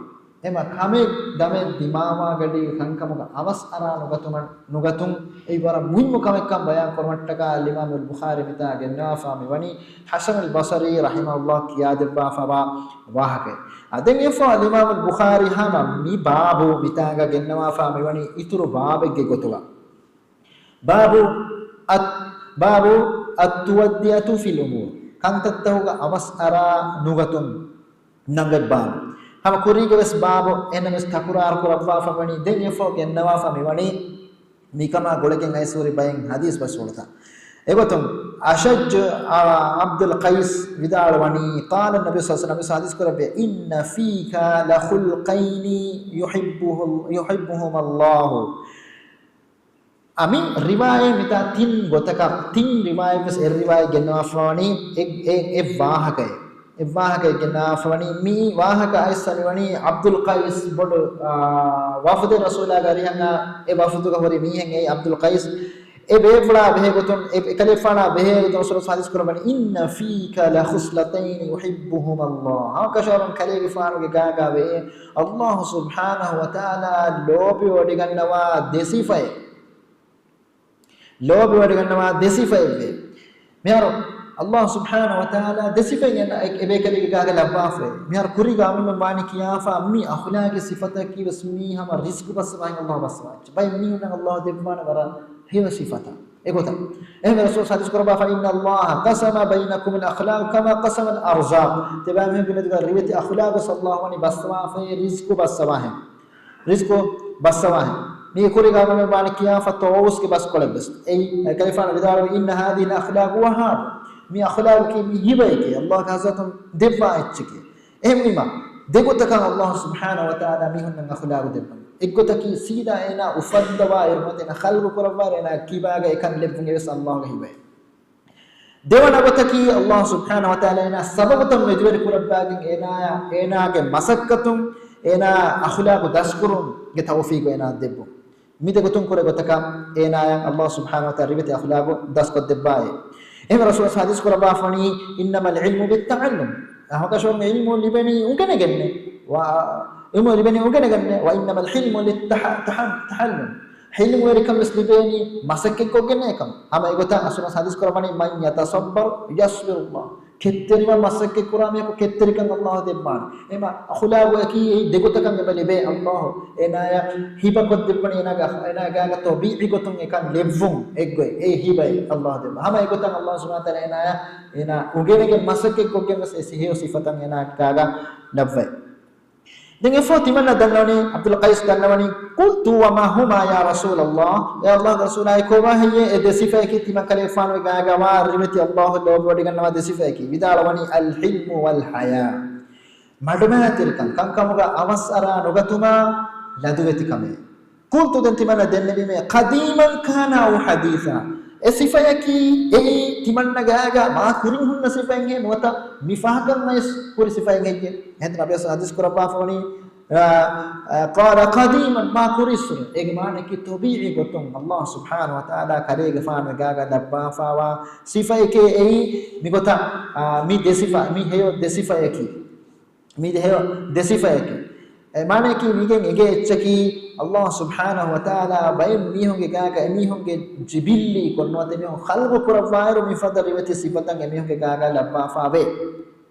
އެމަ ކަމެއް ދަމެއް ދިމާވާ ގަޑީގެ ކަންކަމުގަ އަވަސް އަރާ ނުގަތުމަށް، ނުގަތުން އެއީ ވަރަށް މުހިއްމު ކަމެއްކަން ބަޔާން ކުރުމަށްޓަކާ އަލްއިމާމު އަލްބުޚާރީ މިތާ ގެންނަވާފާ މިވަނީ ޙަސަނުލް ބަޞަރީ ރަޙިމަހުﷲ ކިޔާދެއްވާފަވާ ވާހަކައެއް. އާ، ދެން އެއަށްފަހު އަލްއިމާމު އަލްބުޚާރީ ހަމަ މި ބާބު މިތާގަ ގެންނަވާފާ މިވަނީ އިތުރު ބާބެއްގެ ގޮތުގަ. ބާބު އައް-، ބާބު އައްތުވައްދިއަތު ފިލް އުމޫރި. ކަންތައްތަކުގަ އަވަސް އަރާ ނުގަތުން ނަންގަތް ބާބު. ހަމަ ކުރީގެ ވެސް ބާބު އެންމެސް ތަކުރާރު ކުރައްވާފަ ވަނީ، ދެން އެއަށްފަހު ގެންނަވާފަ މިވަނީ މިކަމާ ގުޅިގެން އައިސް ހުރި ބައެއް ޙަދީޘް ބަސްފުޅުތައް. އެގޮތުން، އަޝައްޖު، އާ، ޢަބްދުލް ޤައިސް ވިދާޅުވަނީ، قال النبي صلى الله عليه وسلم، ނަބީ ޙަދީޘް ކުރެއްވިއޭ، إن فيك لخلقين يحبه، يحبهما الله. އަ، މި ރިވާޔަތް މިތާ ތިން ގޮތަކަށް، ތިން ރިވާޔަތް ވެސް އެއް ރިވާޔަތް ގެންނަވާފަވަނީ އެއް، އެއް، އެއް ވާހަކައެއް. އެއް ވާހަކައެއް ގެންނަވާފަވަނީ މި ވާހަކަ އައިސް އަންނަވަނީ ޢަބްދުލް ޤައިސް ބޮޑު، އާ، ވަފުދެއް ރަސޫލާގެ އަރިހަށް އާ އެ ވަފުދުގަ ހުރި މީހެއް އެއީ ޢަބްދުލް ޤައިސް. އެ ބޭފުޅާ ބެހޭ ގޮތުން، އެ، އެކަލޭގެފާނާ ބެހޭ ގޮތުން ރަސޫލު ޙަދީޘް ކުރައްވަނީ، إن فيك لخصلتين يحبهما الله. ހަމަކަށަވަރުން ކަލޭގެފާނުގެ ގާގާ ވޭ، ﷲ ސުބްޙާނަހު ވަތަޢާލާ ލޯބިވޮޑިގަންނަވާ ދެ ސިފައެއް. ލޯބިވޮޑިގަންނަވާ ދެ ސިފައެއްވޭ. މިހާރު ﷲ ސުބްޙާނަހޫ ވަތަޢާލާ ދެ ސިފައެއް އެން އެ-، އެބޭކަލޭގެ ގާގަ ލައްވާފައި. މިހާރު ކުރީގަ އަޅުގަނޑުމެން ވާނީ ކިޔާފަ މި އަޚުލާގީ ސިފަތަކީ ވެސް މީ ހަމަ ރިޒްޤު ބައްސަވާހެން ﷲ ބައްސަވާ އެއްޗެއް. ބައެއް މީހުންނަށް ﷲ ދެއްވާނެ ވަރަށް ހެޔޮ ސިފަތައް. އެގޮތަށް. އެހެން ރަސޫލު ޙަދީޘް ކުރައްވާފަ، "إن الله قسم بينكم الأخلاق كما قسم الأرزاق." ތިބާމީހުން ގިނަ ދުވަހަށް ރިވެތި އަޚުލާގު ﷲ ވަނީ ބައްސަވާފައި ރިޒްޤު ބައްސަވާހެން. ރިޒްޤު ބައްސަވާހެން. މީ ކުރީގަ އަޅުގަނޑުމެން ވާނީ ކިޔާފަ ޠާވޫސްގެ ބަސްކޮޅެއް ވެސް. އެއީ، އެކަލޭގެފާނު ވިދާޅުވި، "إن هذه الأخلاق وهاب." މި އަޚުލާގަކީ މި ހިބައެކޭ، ﷲގެ ޙަޟްރަތުން ދެއްވާ އެއްޗެކޭ. އެހެންވީމަ، ދެގޮތަކަށް ﷲ ސުބްޙާނަހޫ ވަތަޢާލާ މީހުންނަށް އަޚުލާގު ދެއްވަނީ. އެއްގޮތަކީ ސީދާ އޭނާ އުފައްދަވާ އިރު ނުވަތަ އޭނާ ޚަލްޤު ކުރައްވާ އިރު އޭނާ ކިބާގަ އެކަން ލެއްވުން އެވެސް ﷲގެ ހިބައެއް. ދެވަނަ ގޮތަކީ، ﷲ ސުބްޙާނަހޫ ވަތަޢާލާ އޭނާ ސަބަބުތައް މެދުވެރި ކުރައްވާގެން އޭނާޔާ، އޭނާގެ މަސައްކަތުން، އޭނާ އަޚުލާގު ދަސްކުރުމުގެ ތައުފީގު އޭނާ ދެއްވުން. މި ދެގޮތުން ކުރެ ގޮތަކަށް އޭނާޔަށް ﷲ ސުބްޙާނަހޫ ވަތަޢާލާ ރިވެތި އަޚުލާގު ދަސްކޮށްދެއްވާއޭ. އެހެން ރަސޫލު ޙަދީޘް ކުރައްވާފަނީ، "إنما العلم بالتعلم." އަހަރު ކަށަވަރުން ޢިލްމު ލިބެނީ އުނގެނެގެންނޭ. ވާ، ޢިލްމު ލިބެނީ އުނގެނެގެންނޭ. "وإنما الحلم للتح-، تح-، تحلم." ޙިލްމުވެރިކަން ވެސް ލިބޭނީ މަސައްކަތްކޮށްގެންނޭ ކަމަށް. ހަމަ އެގޮތަށް ރަސޫލު ޙަދީޘް ކުރައްވަނީ، "من يتصبر يصبر الله." ކެތްތެރިވާ މަސައްކަތް ކުރާ މީހަކު ކެތްތެރިކަން ﷲ ދެއްވާނެ. އެމަ އަޚުލާގުއަކީ އެއީ ދެގޮތަކަށް އެބަ ލިބޭ. ﷲ އޭނާޔަށް ހިބަކޮށްދެއްވަނީ އޭނާގެ އަޚް-، އޭނާގެ ގާގަ ޠަބީޢީ ގޮތުން އެކަން ލެއްވުން އެއްގޮތް. އެއީ ހިބައެއް ﷲ ދެއްވާ. ހަމަ އެގޮތަށް ﷲ ސުބްޙާނަހޫ ވަތަޢާލާ އޭނާޔަށް އޭނާ އުނގެނިގެން މަސައްކަތްކޮށްގެން ވެސް އެ ހެޔޮ ސިފަތައް އޭނާގެ ގާގަ ލައްވައި. ދެން އެއަށްފަހު ތިމަންނަ ދަންނަވަނީ، ޢަބްދުލް ޤައިސް ދަންނަވަނީ، "قلت وما هما يا رسول الله؟" އޭ ﷲގެ ރަސޫލާ، ކޮބާ ހެއްޔޭ އެ ދެ ސިފަޔަކީ ތިމަން ކަލޭގެފާނުގެ ގާގަ ވާ ރިވެތި ﷲ ލޯބިވެޑިގަންނަވާ ދެ ސިފަޔަކީ؟ ވިދާޅުވަނީ، "الحلم والحياء." މަޑުމައިތިރިކަން، ކަންކަމުގަ އަވަސް އަރާ ނުގަތުމާ ލަދުވެތިކަމޭ. قلت، ދެން ތިމަންނަ ދެންނެވީމޭ، قديما كان أو حديثا؟ އެ ސިފަޔަކީ އެއީ ތިމަންނަ ގާގަ މާ ކުރިން ހުންނަ ސިފައެއްހޭ ނުވަތަ މި ފަހަކަށް އައިސް ހުރި ސިފައެއްހެއްޔޭ؟ އެހެން ނަބީ ޙަދީޘް ކުރައްވާފަވަނީ، އާ، އާ، قال قديما، މާ ކުރިއްސުރެ. އޭގެ މާނައަކީ ޠަބީޢީ ގޮތުން ﷲ ސުބްޙާނަހޫ ވަތަޢާލާ ކަލޭގެފާނުގެ ގާގަ ލައްވާފަވާ ސިފައެކޭ އެއީ. މިގޮތަށް، އާ، މި ދެ ސިފަ، މި ހެޔޮ ދެ ސިފަޔަކީ. މި ހެޔޮ ދެ ސިފަޔަކީ. އެ މާނައަކީ މިގެން އެނގޭ އެއްޗަކީ، ﷲ ސުބްޙާނަހޫ ވަތަޢާލާ ބައެއް މީހުންގެ ގާގަ އެމީހުންގެ ޖިބިއްލީ ކޮށް ނުވަތަ އެމީހުން ޚަލްޤު ކުރައްވާއިރު މިފަދަ ރިވެތި ސިފަތައް އެމީހުންގެ ގާގަ ލައްވާފަވޭ.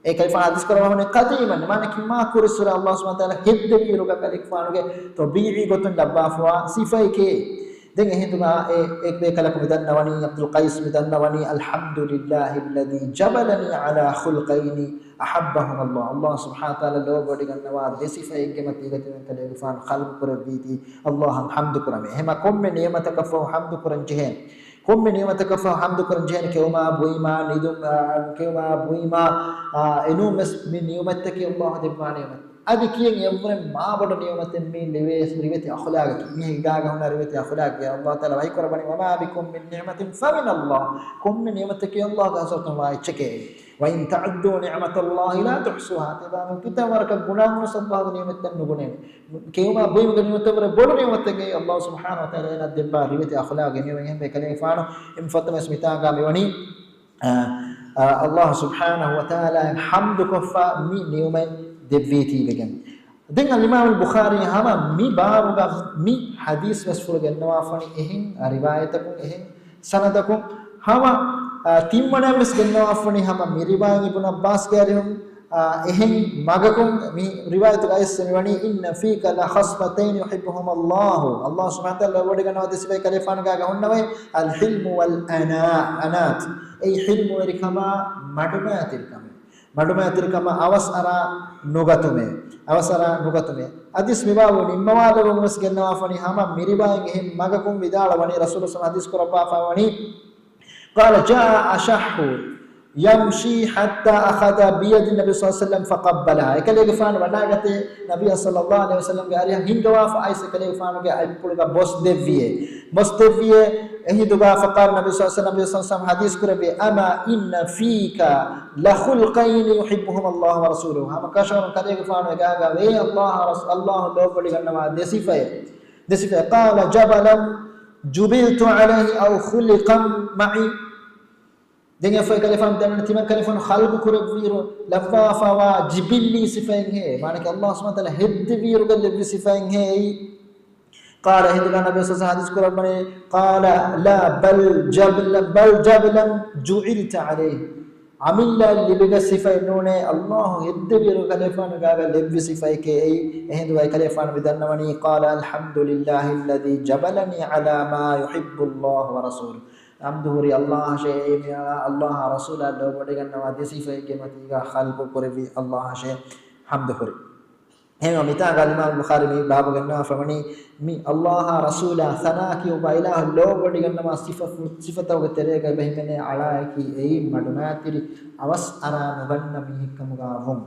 އެ ކަލޭގެފާނު ޙަދީޘް ކުރައްވާފަވަނީ ޤަދީމަން، މާނައަކީ މާ ކުރިއްސުރެ ﷲ ސުބްޙާނަހޫ ވަތަޢާލާ ހެއްދެވިއިރުގަ ކަލޭގެފާނުގެ ޠަބީޢީ ގޮތުން ލައްވާފަވާ ސިފައެކޭ. ދެން އެހިނދުގަ އެ، އެ ބޭކަލަކު މި ދަންނަވަނީ، ޢަބްދުލް ޤައިސް މި ދަންނަވަނީ، "الحمد لله الذي جبلني على خلقين أحبهما الله." ﷲ ސުބްޙާނަހޫ ވަތަޢާލާ ލޯބިވެޑިގަންނަވާ ދެ ސިފައެއްގެ މަތީގަ ތިމަން ކަލޭގެފާނު ޚަލްޤު ކުރެއްވީތީ ﷲ އަށް ޙަމްދު ކުރަމޭ. އެހެމަ ކޮންމެ ނިޢުމަތަކަށްފަހު ޙަމްދު ކުރަން ޖެހޭނެ. ކޮންމެ ނިޢުމަތަކަށްފަހު ޙަމްދު ކުރަން ޖެހޭނެ. ކެއުމާ ބުއިމާ ނިދު-، އާ، ކެއުމާ ބުއިމާ، އާ، އެނޫންވެސް މި ނިޢުމަތްތަކީ ﷲ ދެއްވާ ނިޢުމަތް. އަދި ކިޔެން އެއްވުރެން މާބޮޑު ނިޢުމަތެއް މީ ލިބޭ ރިވެތި އަޚުލާގަކީ. މީހެއްގެ ގާގަ ހުންނަ ރިވެތި އަޚުލާގެ ﷲ ތަޢާލާ ވަޙީ ކުރައްވަނީ، "وما بكم من نعمة فمن الله." ކޮންމެ ނިޢުމަތެއް ﷲގެ ޙަޟްރަތުން ވާ އެއްޗެކޭ. "وإن تعدوا نعمة الله لا تحصوها." ތިބާމީހުން ކިތައް ވަރަކަށް ގުނާންވެސް ﷲގެ ނިޢުމަތްތައް ނުގުނޭނެ. ކެއުމާ ބުއިމުގެ ނިޢުމަތަށްވުރެ ބޮޑު ނިޢުމަތެއް އެއީ ﷲ ސުބްޙާނަހޫ ވަތަޢާލާ އޭނާ ދެއްވާ ރިވެތި އަޚުލާގެ ނިޢުމަތް. އެހެންވެ ކަލޭގެފާނު އެންމެ ފުރަތަމަވެސް މިތާގަ މިވަނީ، އާ، އާ، ﷲ ސުބްޙާނަހޫ ވަތަޢާލާއަށް ޙަމްދުކޮށްފަ މި ނިޢުމަތް ދެއްވީތީވެގެން. ދެން އަލްއިމާމުލް ބުޚާރީ ހަމަ މި ބާބުގަ މި ޙަދީޘް ވެސް ފުޅު ގެންނަވާފަނީ އެހެން ރިވާޔަތަކުން، އެހެން ސަނަދަކުން ހަމަ، އާ، ތިންވަނައަށް ވެސް ގެންނަވާފަނީ ހަމަ މި ރިވާޔަތް އިބްނު ޢައްބާސްގެ އަރިހުން، އާ، އެހެން މަގަކުން މި ރިވާޔަތުގައި އައިސް މިވަނީ، "إن فيك لخصلتين يحبهما الله." ﷲ ސުބްޙާނަހޫ ވަތަޢާލާ ލޯބިވެޑިގަންނަވާ ދެ ސިފައެއް ކަލޭގެފާނުގެ ގާގަ ހުންނަވައި، "الحلم والأنا-، أنات." އެއީ ޙިލްމުވެރިކަމާ މަޑުމައިތިރިކަމޭ. މަޑުމައިތިރިކަމަށް އަވަސް އަރާ ނުގަތުމޭ. އަވަސް އަރާ ނުގަތުމޭ. އަދިސް މި ބާބު ނިންމަވާލެވުން ވެސް ގެންނަވާފަނީ ހަމަ މި ރިވާޔަތް އެހެން މަގަކުން ވިދާޅުވަނީ، ރަސޫލު ޞައްލަﷲު ޢަލައިހި ވަސައްލަމަ ޙަދީޘް ކުރައްވާފަވަނީ، قال جاء أشح يمشي حتى أخذ بيد النبي صلى الله عليه وسلم فقبلها. އެކަލޭގެފާނު ވަޑާގަތޭ ނަބީ ޞައްލަﷲު ޢަލައިހި ވަސައްލަމްގެ އަރިހަށް ހިންގަވާފަ އައިސް އެކަލޭގެފާނުގެ އަތްޕުޅުގަ ބޮސް ދެއްވިއޭ. ބޮސް ދެއްވިއޭ. އެހިނދުގަ فقال النبي صلى الله عليه وسلم، ނަބީ ޞައްލަﷲު ޢަލައިހި ވަސައްލަމް ޙަދީޘް ކުރެއްވި، "أما إن فيك لخلقين يحبهما الله ورسوله." ހަމަ ކަށަވަރުން ކަލޭގެފާނު އެގާގަ ވޭ ﷲ ރަސް-، ﷲ ލޯބިވެޑިގަންނަވާ ދެ ސިފައެއް. ދެ ސިފައެއް. قال جبلا جبلت عليه أو خلق معي. ދެން އެފައި ކަލޭފާނު ދެން ތިމަން ކަލޭފާނު ޚަލްޤު ކުރެއްވިއިރު ލައްވާފަވާ ޖިބިއްލީ ސިފައެއްހޭ؟ މާނަކީ ﷲ ސުބްޙާނަހޫ ވަތަޢާލާ ހެއްދެވިއިރުގަ ލެއްވި ސިފައެއްހޭ އެއީ؟ قال، އެހިނދުގަ ނަބީ ޞައްލަﷲު ޢަލައިހި ވަސައްލަމަ ޙަދީޘް ކުރައްވަނީ، قال لا بل جبلا، بل جبلا جعلت عليه. އަމިއްލައަށް ލިބިގަ ސިފައެއް ނޫނޭ، ﷲ ހެއްދެވިއިރު ކަލޭފާނު ގާގަ ލެއްވި ސިފައެކޭ އެއީ. އެހިނދު އެކަލޭފާނު މި ދަންނަވަނީ، قال الحمد لله الذي جبلني على ما يحب الله ورسوله. ޙަމްދު ހުރީ ﷲ އަށޭ، އެއީ މި ﷲ އާ ރަސޫލާ ލޯބިވެގަންނަވާ ދެ ސިފައެއްގެ މަތީގަ ޚަލްޤު ކުރެއްވި ﷲ އަށޭ ޙަމްދު ހުރީ. އެހެންވެ، މިތާގަ އިމާމު ބުޚާރީ މި ބާބު ގަންނަވާފަ ވަނީ، މި ﷲ އާ ރަސޫލާ ސަނާ ކިޔުއްވާ އިލާހު ލޯބިވެޑިގަންނަވާ ސިފަ، ސިފަތަކުގެ ތެރޭގައި އެބަ ހިމެނޭ އަޅާއަކީ އެއީ މަޑުމައިތިރި އަވަސް އަރާ ނުގަންނަ މީހެއްކަމުގަ ވުން.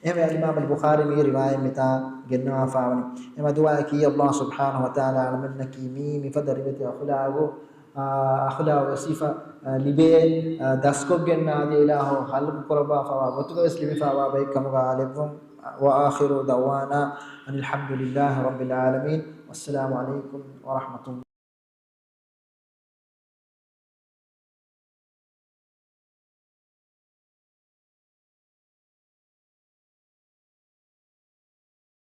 އެހެންވެ، އިމާމު ބުޚާރީ މި ރިވާޔަތް މިތާ ގެންނަވާފަ ވަނީ. އެމަ ދުޢާއަކީ ﷲ ސުބްޙާނަހު ވަތަޢާލާ އަޅަމެންނަކީ މީ މިފަދަ ރިވެތި އަޚުލާގު، އާ، އަޚުލާގު ސިފަ، އާ، ލިބޭ، އާ، ދަސްކޮށްގެންނާ އަދި އިލާހު ޚަލްޤު ކުރައްވާފައިވާ ގޮތުގަވެސް ލިބިފައިވާ ބައެއް ކަމުގަ އާ ލެއްވުން. وآخر دعوانا أن الحمد لله رب العالمين. والسلام عليكم ورحمة الله.